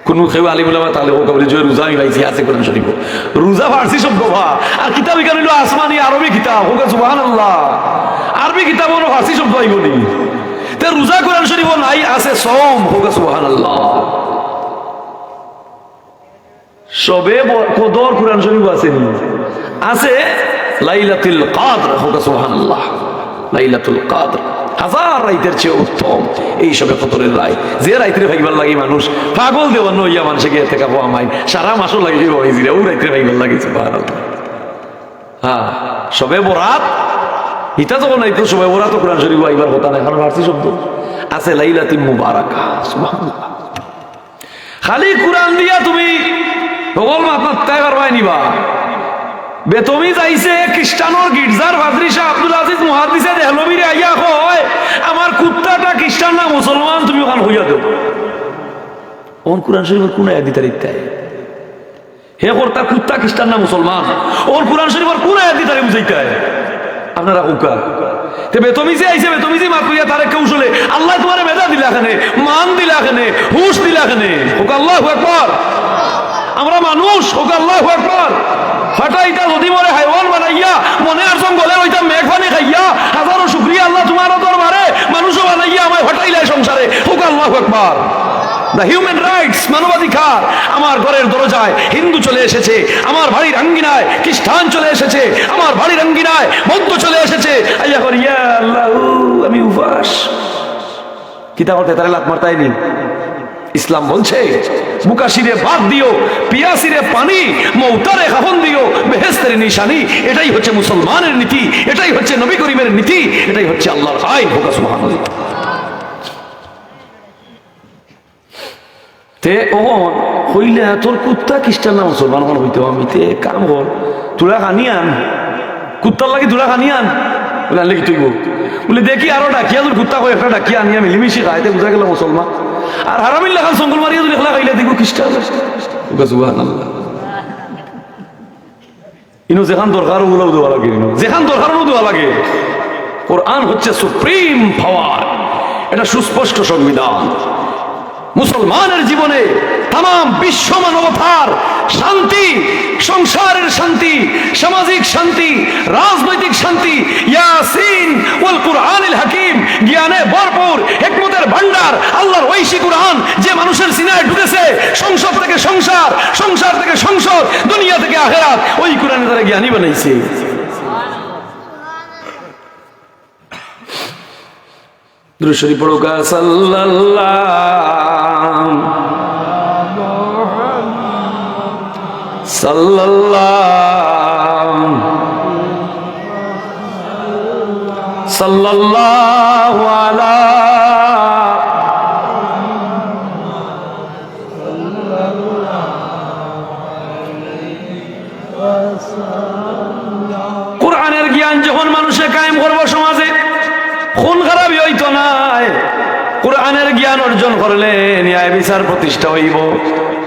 কুনু কেউ আলিম উলামা তাইলে কউক্কা বুলে যে রোজা আমি পাইছি, আছে কোরআন শরীফো। রোজা ফার্সি শব্দ বা, আর কিতাব ইখান অইলো আসমানি আরবি কিতাব, কউক্কা সুবহানাল্লাহ। আরবি কিতাবো ফার্সি শব্দ আইবো নি? তে রোজা কোরআন শরীফো নাই, আছে সওম, কউক্কা সুবহানাল্লাহ। শবে ব-, কদর কোরআন শরীফো আছে নি? আছে লাইলাতুল কদর, কউক্কা সুবহানাল্লাহ। লাইলাতুল কদর হাজার রাইতের চেয়ে উত্তম এই শবে কদরের রাইত। যে রাইতরে পাইবার লাগি মানুষ পাগল দেওয়ানো অইয়া মানষে গিয়া এতেকাফো হামাইন, সারা মাসও লাগি অইজিরা, অউ রাইতরে পাইবার লাগি, সুবহানাল্লাহ। হ্যাঁ, শবে বরাত, ইতা যখন আইতো, শবে বরাতও কোরআন শরীফো আইবার কথা নায়, কারণ ফার্সি শব্দ। আছে লাইলাতুল মুবারাকা, সুবহানাল্লাহ। খালি কোরআন দিয়া তুমি হকল মাত মাততায় পারবায় নি বা? বেতমিজ আইছে খ্রিস্টানর গির্জার পাদ্রী শাহ আব্দুল আজিজ মুহাদ্দিসে দেহলভিরে আইয়া কয়, "আমার কুত্তাটা খ্রিস্টান না মুসলমান, তুমি অখান কইয়া দেও।" অখন কোরআন শরীফর কুন আয়াত দি তারে ইতায়? হে কর্তা, কুত্তা খ্রিস্টান না মুসলমান? অখন কোরআন শরীফর কুন আয়াত দি তারে বুঝাইতায়? আপনারা কউক্কা। তে বেতমিজি আইছে, বেতমিজি মাত কইয়া তারে কৌশলে, "আল্লায় তুমারে মেধা দিলা কেনে, মান দিলা কেনে, হুশ দিলা কেনে?" কউক্কা আল্লাহু আকবার। আমরা মানুষ, কউক্কা আল্লাহু আকবার। ফাটাইতা যদি মরে হায়ওয়ান বানাইয়া, বনে আর জঙ্গলে অইতাম মেঘ পানি খাইয়া, হাজারো শুকরিয়া আল্লাহ তুমার দরবারে, মানুষও বানাইয়া আমায় ফাটাইলায় সংসারে, কউক্কা আল্লাহু আকবার। The human rights, মানবাধিকার। আমার ঘরের দরজায় হিন্দু চলে এসেছে, আমার বাড়ির আঙ্গিনায় খ্রিস্টান চলে এসেছে, আমার বাড়ির আঙ্গিনায় বৌদ্ধ চলে এসেছে। আইয়া কর, "ইয়া আল্লাহ, আমি উপাস।" কিতা করতে তারে লাত মারতায় নি? ইসলাম বলছে, "ভুখাশিরে ভাত দিও, পিয়াসিরে পানি, মৌতারে কাফন দিও, বেহেশতের নিশানি।" এটাই হচ্ছে মুসলমানের নীতি, এটাই হচ্ছে নবী করিমের নীতি, এটাই হচ্ছে আল্লাহর আইন। কউক্কা সুবহানাল্লাহ। তে অখন কইলা, "তোর কুত্তা খ্রিস্টান না মুসলমান?" অখন কইতো আমি, "তে কাম কর, থুড়া খানি আন, কুত্তার লাগি থুড়া খানি আন।" বুলে, "আনলে কিতা অইবো?" বুলে, "দেখি আরো ডাকিয়া তোর কুত্তা কয় একটা ডাকিয়া আনিয়া মিলিমিশি খাইতে বুঝা গেল মুসলমান। আর হারামির লাখান সঙ্গল মারিয়া যদি একলা খাইলে দেখবো খ্রিস্টান।" কউক্কা সুবহানাল্লাহ। ইনো যেখান দরকার অগুলাও দেওয়া লাগে, ইনো যেখান দরকার অগুলাও দেওয়া লাগে। কোরআন হচ্ছে সুপ্রিম পাওয়ার, এটা সুস্পষ্ট সংবিধান। মুসলমানের জীবনে তামাম বিশ্ব মানবতার শান্তি, সংসারের শান্তি, সামাজিক শান্তি, রাজনৈতিক শান্তি, ইয়াসিন ওয়াল কুরআনিল হাকিম, জ্ঞানে ভরপুর, হিকমতের ভান্ডার, আল্লাহর ঐশী কুরআন যে মানুষের সিনায় ঢুকেছে, সংসদ থেকে সংসার, সংসার থেকে সংসদ, দুনিয়া থেকে আখেরাত, ওই কোরআনে তারে জ্ঞানী বানাইছে। দুরূদ শরীফ পড়ুক্কা, সাল্লাল্লাহু, সাল্লাল্লাহু, সাল্লাল্লাহু আলা করলে ন্যায় বিচার প্রতিষ্ঠা অইবো।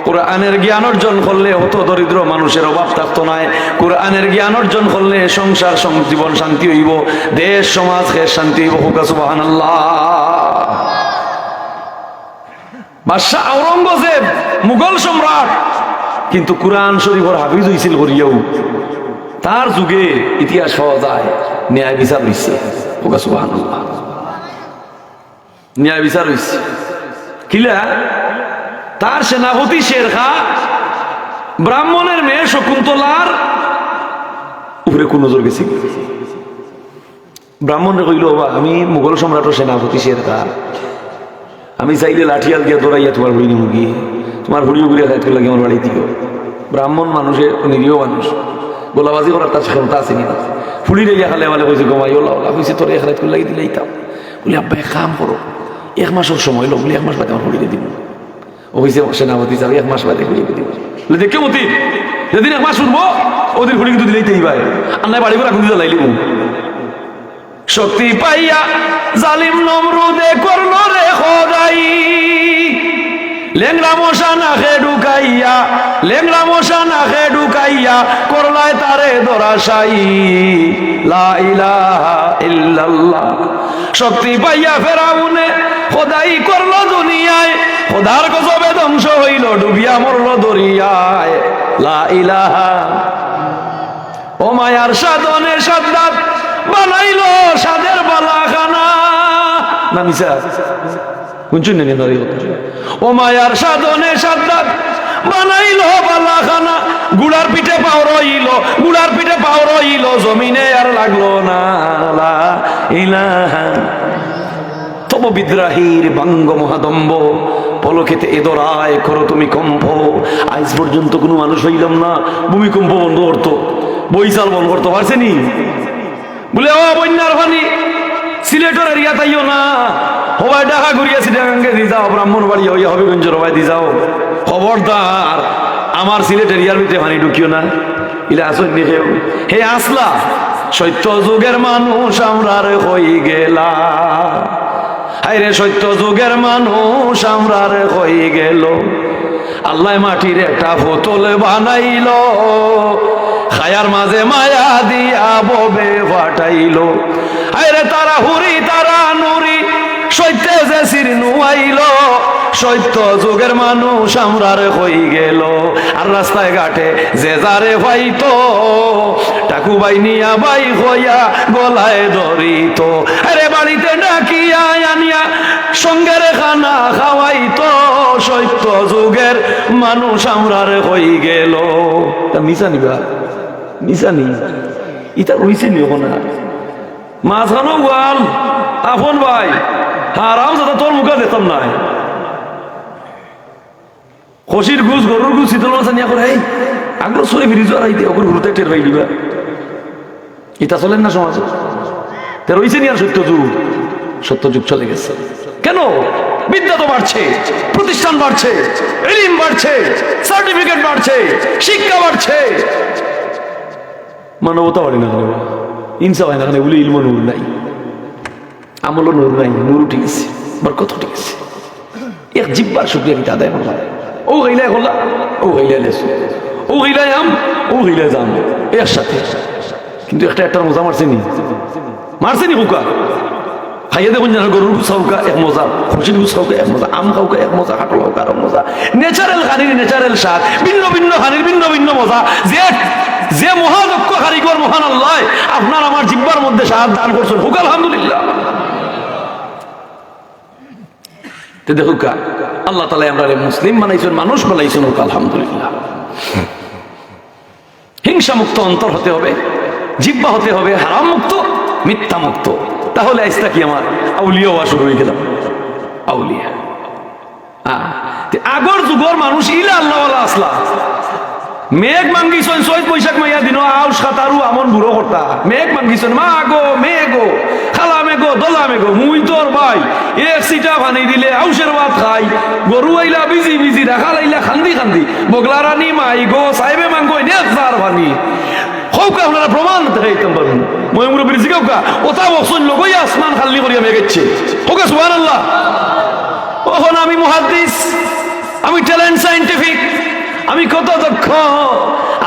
কোরআনের জ্ঞান অর্জন করলে হত দরিদ্র মানুষের অভাব থাকতো নায়। কোরআনের জ্ঞান অর্জন করলে সংসার সং-, জীবন শান্তি অইবো, দেশ সমাজ খেশ শান্তি অইবো। কউক্কা সুবহানাল্লাহ। বাদশাহ আওরঙ্গজেব, মুঘল সম্রাট, কিন্তু কোরআন শরীফর হাফিজ অইছিল করিয়াউ। তার যুগে ইতিহাস পাওয়া যায়, ন্যায় বিচার অইছে। কউক্কা সুবহানাল্লাহ। ন্যায় বিচার অইছে। কিলা? তার সেনাপতি শের খাঁ ব্রাহ্মণের মেয়ে শকুন্তলার উপরে কুনজর গেছে। ব্রাহ্মণরে কইলো, "ওবা, আমি মুঘল সম্রাটর সেনাপতি শের খাঁ, আমি চাইলে লাঠিয়াল দিয়া দৌড়াইয়া তুমার ফুড়ি নিমুগি, তুমার ফুড়ি অগুরে খাইতে লাগি আমার বাড়ি দিও।" ব্রাহ্মণ মানুষে, নিরীহ মানুষ, গোলাবাজি করার তার ক্ষমতা আছে নি? ফুড়িরে গিয়া খালে মালে কইছে, "ঘুমাই, ওলা, ওলা," কইছে, "তোরে এক রাইত লাগি দিলাইতাম।" বলে, "আব্বা, এক কাম করো, এক মাসর সময় লও।" বলে, "এক মাস বাদে আমার ফুড়িরে দিমু।" ও কইছে, "সেনাপতি সাব, এক মাস বাদে ফুড়িরে দিমু।" বলে, "দেখো মতি, যেদিন এক মাস ফুরবো, ওদিন ফুড়ি কিন্তু দিলাইতে অইবায়, আর নায় বাড়ি ঘর আগুন দিয়া জ্বালাইলিমু।" শক্তি পাইয়া জালিম নমরুদে করলো রে খোদাই, লেংড়া মশা নাকে ঢুকাইয়া, লেংড়া মশা নাকে ঢুকাইয়া, করলায় তারে ধরাশায়ী। লা ইলাহা ইল্লাল্লাহ। শক্তি পাইয়া ফেরাউনে খোদাই করলো দুনিয়ায়, খোদার গজবে ধ্বংস অইলো, ডুবিয়া মরলো দরিয়ায়। লা ইলাহা। ও মায়ার সাধনে সাদ্দাদ বানাইলো সাদের বালাখানা। না মিছা? হুনছইন না নি? ও মায়ার সাধনে সাদ্দাদ বানাইলো বালাখানা, গুড়ার পিঠে পাও রইলো, গুড়ার পিঠে পাও রইলো, জমিনে আর লাগলো না। লা ইলাহা। তব বিদ্রাহীর বাঙ্গ মহাদম্ভ, পলকেতে এ ধরায় করো তুমি কম্প। আইজ পর্যন্ত কুনু মানুষ পাইলাম না ভূমিকম্প বন্ধ করতো, বৈশাল বন্ধ করতো পারছে নি? বলে, "ও বন্যার পানি, সিলেটর এরিয়াত আইও না, হবায় ঢাকা ঘুরিয়া চিটাগাঙ্গে দি যাও, ব্রাহ্মণবাড়িয়া অইয়া হবিগঞ্জর হবায় দি যাও। খবরদার, আমার সিলেট এরিয়ার ভিতরে পানি ঢুকিও না।" ইলা আছইন নি কেউ? হে আসলা, সত্য যুগের মানুষ আমরারে কই গেলা। হায়রে, সত্য যুগের মানুষ আমরারে কই গেল। আল্লায় মাটির একটা পুতুল বানাইলো, কায়ার মাঝে মায়া দিয়া ভবে পাঠাইলো। হায়রে, তারা হুরি, তারা নুরি, সত্যে যে চির নুয়াইলো, সত্য যুগের মানুষ আমরারে কই গেল। আর রাস্তায় ঘাটে যে যারে পাইতো, টাকু বাইনিয়া বাই কইয়া গলায় ধরিতো। আরে বাড়িতে ডাকিয়া আনিয়া সঙ্গের খানা খাওয়াইতো, সত্য যুগের মানুষ আমরারে কই গেল। তা মিছা নি বা? মিছা নি? ইতা রইছে নি অখন আর? মাঝখানো ওয়াল, আপন ভাই, হারামজাদা, তোর মুখা দেখতাম নায়। খসির গুস, গরুর গুস, শীতল মাছ আনিয়া করে, এই, আগলো সরে ফিরি জোয়ার আইতে, ওগুলো ঘুরতে টের পাইলিবা। ইতা চলের না সমাজো? তে রইছে নি আর সত্য যুগ? সত্য যুগ চলে গেছে। কেন? বিদ্যা তো বাড়ছে, প্রতিষ্ঠান বাড়ছে, ইলিম বাড়ছে, সার্টিফিকেট বাড়ছে, শিক্ষা বাড়ছে। মানবতা বাড়ে না কেনে? ইনসাফ অয় না কেনে? বলে ইলমো নূর নাই, আমলো নূর নাই, নূর উঠি গেছে, বরকত উঠি গেছে। এক জিব্বার শুকরিয়া কিতা আদায় করবা? অউ খাইলায় কলা, অউ খাইলায় লেসু, অউ খাইলায় আম, অউ খাইলায় জাম, একসাথে। কিন্তু একটা একটার মজা মারছে নি? মারছে নি কউক্কা? খাইয়া দেখইন যেন গরুর গুস খাউক্কা এক মজা, খসির গুস খাউক্কা এক মজা, আম খাউক্কা এক মজা, কাঠল খাউক্কা আরো মজা। ন্যাচারাল খানির ন্যাচারাল স্বাদ, ভিন্ন ভিন্ন খানির ভিন্ন ভিন্ন মজা। যে, যে মহাদক্ষ কারিগর মহান আল্লায় আপনার আমার জিব্বার মধ্যে স্বাদ দান করছইন, কউক্কা আলহামদুলিল্লাহ। তে দেখউক্কা, আল্লাহ তাআলায় আমরারে মুসলিম বানাইছইন, মানুষ বানাইছইন, কউক্কা আলহামদুলিল্লাহ। হিংসা মুক্ত অন্তর হতে হবে, জিব্বা হতে হবে হারাম মুক্ত, মিথ্যা মুক্ত। তাহলে আইজ থাকি আমার আউলিয়া অওয়া শুরু অইগেলো। আউলিয়া। আ, তে আগর যুগর মানুষ ইলা আল্লাহওয়ালা আছলা। মেঘ মাঙ্গিছইন, চৈত বৈশাখ মাইয়া দিনো আউশ কাতারু আমন বুড়ো করতা। মেঘ মাঙ্গিছইন, মা গো, মে গো, খালা মে গো, দলা মে গো, মুই তোর ভাই। এক ছিটা পানি দিলে আউশের ভাত খাই। গরু আইলা বিজি বিজি, রাখাল আইলা খান্দি খান্দি। বগলা রানী মাই গো, সাহেবে মাঙ্গইন এক জার পানি। কউক্কা আপনারা প্রমাণ দেখাইতাম পারমু। ময় মুরব্বিরে জিকাউক্কা, অতা বছর লগই আসমান খালি করিয়া মেঘ আইছে। কউক্কা সুবহানাল্লাহ। ও তখন আমি মুহাদ্দিস, আমি ট্যালেন্ট সায়েন্টিফিক, আমি কত দক্ষ,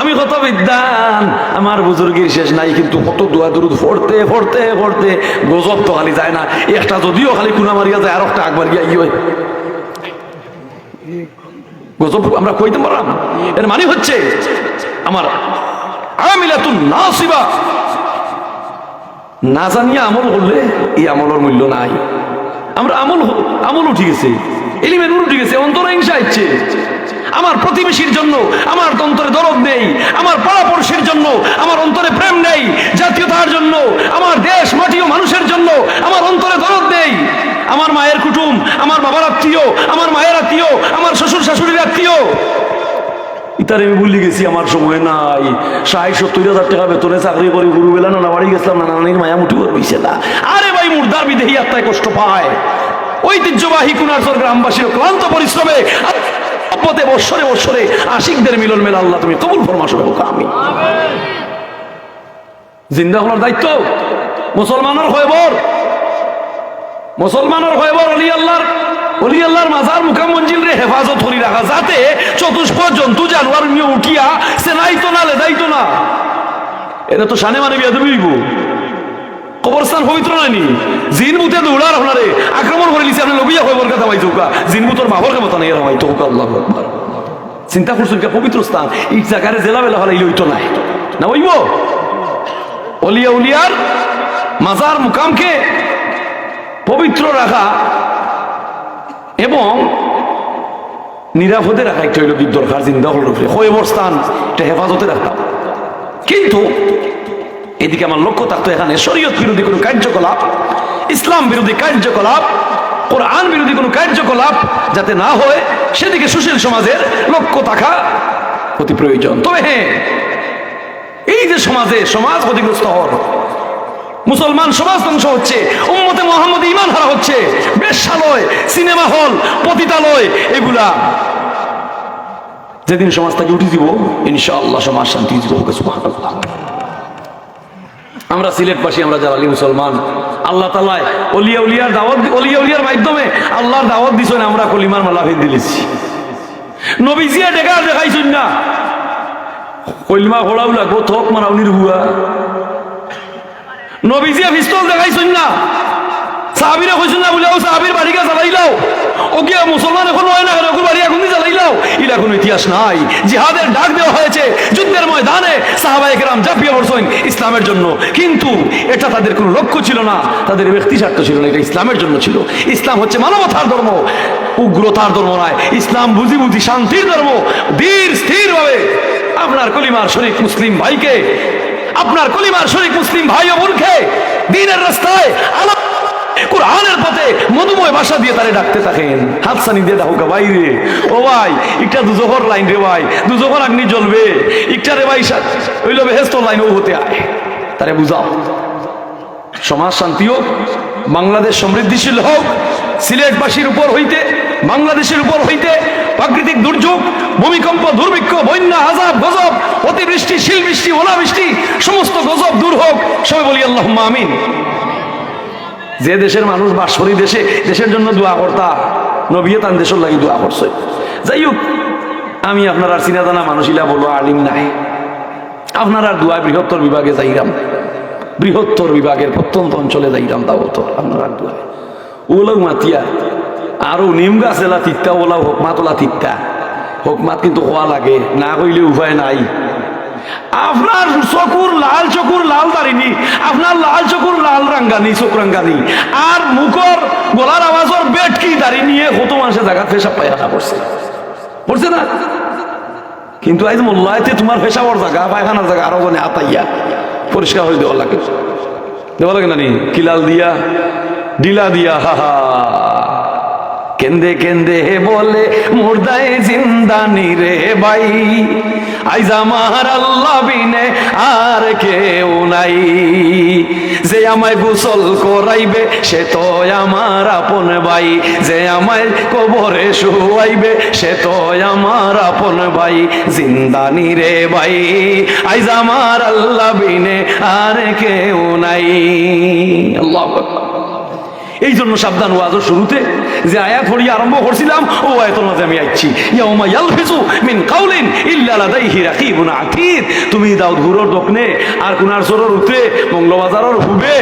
আমি কত বিদ্বান, আমার বুজুর্গির শেষ নাই। কিন্তু কত দোয়া দুরুদ পড়তে পড়তে পড়তে গজব তো খালি যায় না, একটা যদিও খালি কুনা মারিয়া যায়, আর একটা আগবার গিয়া ইয়ে হয়। গজব আমরা কইতে পারলাম। এর মানে হচ্ছে আমার আমিলাতুন নাসিবা, না জানিয়া আমল করলে এই আমলর মূল্য নাই। আমরা আমল, আমল উঠি গেছে, এলিমের নূর উঠি গেছে, অন্তরে হিংসা হচ্ছে। আমার প্রতিবেশীর জন্য আমার অন্তরে দরদ নেই, আমার পাড়াপড়শির জন্য আমার অন্তরে প্রেম নেই, জাতীয়তার জন্য, আমার দেশ, মাটি ও মানুষের জন্য আমার অন্তরে দরদ নেই। আমার মায়ের কুটুম, আমার বাবার আত্মীয়, আমার মায়ের আত্মীয়, আমার শ্বশুর শাশুড়ির আত্মীয়, ইতারে আমি ভুলি গেছি, আমার সময় নাই। ষাট সত্তর হাজার টেকা বেতনে চাকরি করি, হুরুবেলা নানা বাড়ি গেছিলাম, নানা নানির মায়া মুঠি ভর হইছে না। আরে ভাই, মুর্দার বিদেহী আত্মায় কষ্ট পায়। ঐতিহ্যবাহী কুনারচর গ্রামবাসীর ক্লান্ত পরিশ্রমে আর মহব্বতে বৎসরে বৎসরে আশিকদের মিলন মেলা আল্লাহ তুমি কবুল ফরমাও, সবাই হোক আমিন। জিন্দা অকলর দায়িত্ব, মুসলমানর খয়বর, মুসলমানর খয়বর অলি আল্লাহর, অলি আল্লাহর মাজার মুকাম মঞ্জিলরে হেফাজত করি রাখা, যাতে চতুষ্পদ জন্তু জানোয়ার নিয়ে উঠিয়া সেনাইতো না, লেদাইতো না। এটা তো শানে মানে বেয়াদবি অইবো। কবরস্থান পবিত্র নায়নি? জিন ভূতে দৌড়ার আপনারে আক্রমণ করি লিছে, আপনি লবিয়া খয়বর কথা পাইছো কা? জিন ভূতর বাপর ক্ষমতা নাই, এরা হয়তো কা। আল্লাহু আকবার। চিন্তা করছইন কা, পবিত্র স্থান, এই জাগারে জেলা বেলা ফালাইলে অইতো নায়, না অইবো? অলিয়া উলিয়ার মাজার মুকামকে পবিত্র রাখা এবং নিরাপদে রাখা একটা অইলো কি দরকার, জিন্দা অকলর উপরে খয়বর স্থান এটা হেফাজতে রাখতাম। কিন্তু এদিকে আমার লক্ষ্য থাকতো এখানে শরীয়ত বিরোধী কোনো কার্যকলাপ, ইসলাম বিরোধী কার্যকলাপ, কোরআন বিরোধী কোনো কার্যকলাপ যাতে না হয়, সেদিকে সুশীল সমাজের লক্ষ্য থাকা অতি প্রয়োজন। তবে হ্যাঁ, এই যে সমাজে সমাজ ক্ষতিগ্রস্ত হওয়ার, মুসলমান সমাজ ধ্বংস হচ্ছে, উম্মতে মোহাম্মদ ইমান হারা হচ্ছে, বেশ্যালয়, সিনেমা হল, পতিতালয়, এগুলা যেদিন সমাজ থাকি উঠি দিব, ইনশাআল্লাহ সমাজ শান্তি দিব। সুবহানাল্লাহ। আমরা সিলেটবাসী, আমরা জালালি মুসলমান। আল্লাহ তাআলায় অলিয়া উলিয়ার দাওয়াত, অলিয়া উলিয়ার মাধ্যমে আল্লাহর দাওয়াত দিছইন, আমরা কলিমার মালা ফেন্দি লিছি। নবীজিয়ে ডেকা দেখাইছইন না, কলিমা পড়াও লাগবো, থক মারাউনির হুয়া। নবীজিয়ে পিস্তল দেখাইছইন না, সাহাবীরে কইছইন না বুলে, "ও সাহাবীর বাড়ি গিয়া জ্বালাইলাও, ও গিয়া মুসলমান এখন হয় না, ওগুর বাড়ি এখন জ্বালাইলাও।" ইলা কোনো ইতিহাস নাই। জিহাদের ডাক দেওয়া হয়েছে, যুদ্ধের ময়দানে সাহাবায়ে কেরাম ঝাঁপিয়ে পড়ছইন ইসলামের জন্য, কিন্তু এটা তাদের কোনো লক্ষ্য ছিল না, তাদের ব্যক্তি স্বার্থ ছিল না, এটা ইসলামের জন্য ছিল। ইসলাম হচ্ছে মানবতার ধর্ম, উগ্রতার ধর্ম নয়। ইসলাম বুঝি বুঝি শান্তির ধর্ম। ধীর স্থিরভাবে আপনার কলিমার শরিক মুসলিম ভাইকে, আপনার কলিমার শরিক মুসলিম ভাই ও বোনকে দ্বীনের রাস্তায় আলো, কোরআনের পথে মধুময় ভাষা দিয়ে তারে ডাকতে থাকেন। হাতছানি দিয়ে ডাকুকা, "ভাইরে, ও ভাই, ইটা দুজখর লাইন রে ভাই, দুজখর আগ্নি জ্বলবে, ইটা রে ভাই সা-, অইলো বেহেস্তর লাইন, ও হতে আয়।" তারে বুঝাও। সমাজ শান্তি হোক, বাংলাদেশ সমৃদ্ধিশীল হোক, সিলেটবাসীর উপর হইতে, বাংলাদেশের উপর হইতে প্রাকৃতিক দুর্যোগ, ভূমিকম্প, দুর্ভিক্ষ, বন্যা, আযাব, গজব, অতিবৃষ্টি, শিলবৃষ্টি, ওলাবৃষ্টি, সমস্ত গজব দূর হোক। সবাই বলি আল্লাহুম্মা আমিন। যে দেশের মানুষ বাস করি দেশে, দেশের জন্য দোয়া করতা, নবীয়ে তান দেশের লাগি দোয়া করছে। যাই হোক, আমি আপনারার চিনা জানা মানুষ, ইলা বড় আলিম নাই। আপনারার দোয়া বৃহত্তর বিভাগে যাইরাম, বৃহত্তর বিভাগের প্রত্যন্ত অঞ্চলে যাইরাম দাওয়াত, আপনারার দোয়া। ওলাও মাতিয়া, আরো নিম গাছ এলা তিত্তা, ওলাও হকমাত ওলা তিত্তা। হকমাত কিন্তু খোয়া লাগে, না কইলে উপায় নাই। আপনার চকুর লাল, চকুর লাল দাড়িনি, আপনার লাল চকুর লাল রাঙ্গানি, চোখ রাঙ্গানি, আর মুখর গলার আওয়াজর বেটকি দাড়ি নিয়ে কত মানুষের জাগাত পেশাব পায়খানা করছে, করছে না? কিন্তু আইজ মোল্লাইতে তোমার পেশাবর জাগা, পায়খানার জাগা আরো জনে আতাইয়া পরিষ্কার করে দেওয়া লাগে, দেওয়া লাগে না নি? কিলাল দিয়া, ঢিলা দিয়া, হা হা। কেন্দে কেন্দে হে বলে মুর্দায় জিন্দানি রে ভাই, আইজ আমার আল্লাহ বিনে আর কেউ নাই। যে আমায় গোসল করাইবে সে তো আমার আপন ভাই, যে আমায় কবরে শুয়াইবে সে তো আমার আপন ভাই। জিন্দানি রে ভাই, আইজ আমার আল্লাহ বিনে আর কেউ নাই। আল্লাহু আকবার। এই জন্য সাবধান, ওয়াজর শুরুতে যে আয়াত পড়িয়া আরম্ভ করছিলাম, অউ আয়াতর মাঝে আমি আইছি, ইয়াউমা ইয়ালফিজু মিন কাউলিন ইল্লা লাদাইহি রাকিবুন আতীদ। তুমি দাউদ হুরর দক্ষিণে আর কুনার চরর উত্তরে, মৌলবাজারর পূবে,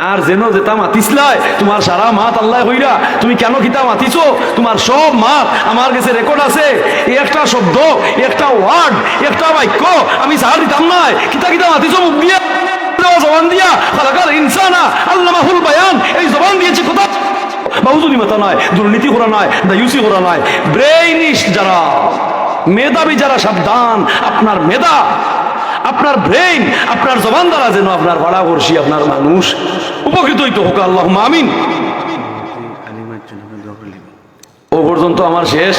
আর যেন যেতা মাতিছলায়, তুমার সারা মাত আল্লায় কইরা, তুমি কেনে কিতা মাতিছো, তুমার সব মাত আমার গেছে রেকর্ড আছে। একটা শব্দ, একটা ওয়ার্ড, একটা বাক্য আমি ছাড় দিতাম নায়। কিতা কিতা মাতিছো মুখ দিয়া, জবান দিয়া, খালাকাল ইনসানা আল্লামাহুল বায়ান, এই জবান দিয়াছি কথা। বাউজুনি মাতা নায়, দুর্নীতি করা নায়, দায়ুসি করা নায়। ব্রেইনিশ যারা, মেধাবী যারা, সাবধান, আপনার মেধা, আপনার ব্রেইন, আপনার জবান দ্বারা যেন আপনার পাড়া পড়শি, আপনার মানুষ উপকৃত অইতো হউক। আল্লাহুম্মা আমিন। অউ পর্যন্ত আমার শেষ।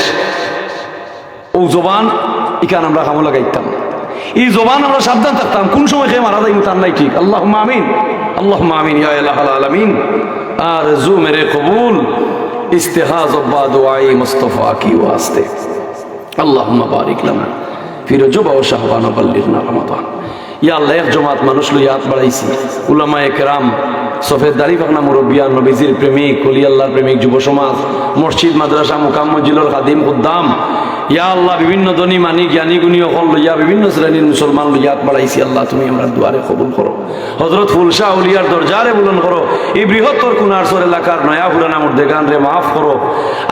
অউ জবান ইখান আমরা কামো লাগাইতাম, ই জবান আমরা সাবধান থাকতাম, কুন সময় কে মারা যাইমু তার নাই ঠিক। আল্লাহুম্মা আমিন, আল্লাহুম্মা আমিন, ইয়া ইলাহাল আলামিন। আরজু মেরে কবুল, ইস্তেহাজ অব্বা দুআই মুস্তফা কি ওয়াস্তে। আল্লাহুম্মা বারিক লানা ফি রজব ওয়া শাহবান ওয়া বাল্লিগনা রমাদান। ইয়া আল্লাহ, এক জমাত মানুষ লইয়া আত বাড়াইছি, উলামায়ে কেরাম, সফেদ দাড়ি পাকনা মুরব্বিয়ান, নবীজির প্রেমিক, ওলি আল্লাহর প্রেমিক, যুব সমাজ, মসজিদ, মাদ্রাসা, মুকাম মঞ্জিলর খাদিম, খুদ্দাম। ইয়া আল্লাহ, বিভিন্ন ধনী মানি, জ্ঞানী গুণী অকল লইয়া, বিভিন্ন শ্রেণীর মুসলমান লইয়া আত বাড়াইছি। আল্লাহ, তুমি আমরার দুয়ারে কবুল করো। হযরত ফুলশাহ আউলিয়ার দরজারে বুলন্দ করো। ই বৃহত্তর কুনারচর এলাকার নয়া পুরানা মুর্দেগানরে মাফ করো।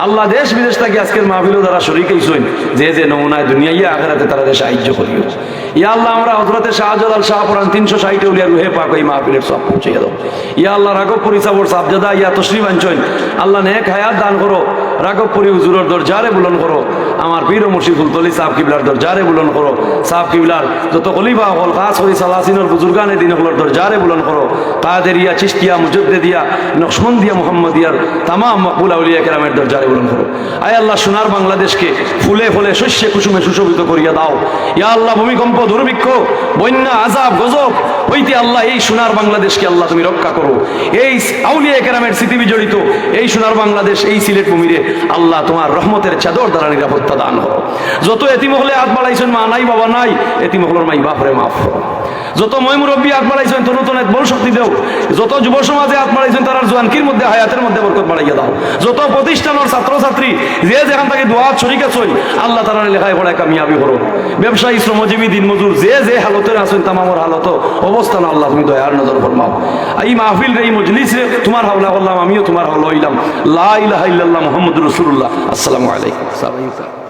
আল্লাহ, দেশ বিদেশ থাকি আজকের মাহফিলো যারা শরিক অইছইন, যে যে নমুনায় দুনিয়াইয়া আখেরাতে তারারে সাহায্য করিও। ইয়া আল্লাহ, আমরা হযরতে শাহজালাল শাহ পরান তিনশো ষাইট আউলিয়ার রুহে পাক ই মাহফিলর সওয়াব পৌঁছাইয়া দাও। ইয়া আল্লাহ, রাঘবপুরী সাবর সাবজাদা ইয়া তশরিফ আনছইন, আল্লাহ নেক হায়াত দান করো। রাঘবপুরী হুজুরর দরজারে বুলন্দ করো। আমার পীর ও মুর্শিদ ফুলতলি সাব কিবলার দরজারে বুলন্দ করো। সাব কিবলার যত খলিফা অকল, খাস করি সালাসিনর বুজুর্গানে দিন অকলর দরজারে বুলন্দ করো। কাদেরিয়া, চিশতিয়া, মুজদ্দেদিয়া, নকশবন্দিয়া, মুহাম্মদিয়ার তামাম মকবুল আউলিয়া কেরামের দরজারে বুলন্দ করো। আয় আল্লাহ, সোনার বাংলাদেশকে ফুলে ফলে শস্যে কুসুমে সুশোভিত করিয়া দাও। ইয়া আল্লাহ, ভূমিকম্প, দুর্ভিক্ষ, বন্যা, আযাব, গজব হইতে আল্লাহ এই সোনার বাংলাদেশকে আল্লাহ তুমি রক্ষা করো। এই আউলিয়া কেরামের স্মৃতি বিজড়িত এই সোনার বাংলাদেশ, এই সিলেট ভূমিরে আল্লাহ তোমার রহমতের চাদর দ্বারা নিরাপত্তা দান করো। যত এতিম অকলে আত বাড়াইছইন, মা নাই, বাবা নাই, এতিম অকলর মাই বাপরে মাফ করো। যত ময় মুরব্বী আত বাড়াইছইন, তনু তনে বল শক্তি দেও। যত যুব সমাজে আত বাড়াইছইন, তারার জোয়ানকির মধ্যে, হায়াতের মধ্যে বরকত বাড়াইয়া দাও। যত প্রতিষ্ঠানর ছাত্রছাত্রী যে যেখান থাকি দোয়াত শরিক আছইন, আল্লাহ তারারে লেখায় পড়ায় কামিয়াবি করো। ব্যবসায়ী, শ্রমজীবী, দিনমজুর যে যে হালতর আছইন, তামামর হালত অবস্থান আল্লাহ তুমি দয়ার নজর ফরমাও। এই মাহফিলরে, এই মজলিসরে তোমার হাওলা করলাম, আমিও তোমার হাওলা অইলাম। লা ইলাহা ইল্লাল্লাহ মুহাম্মদুর রাসূলুল্লাহ। আসসালামু আলাইকুম।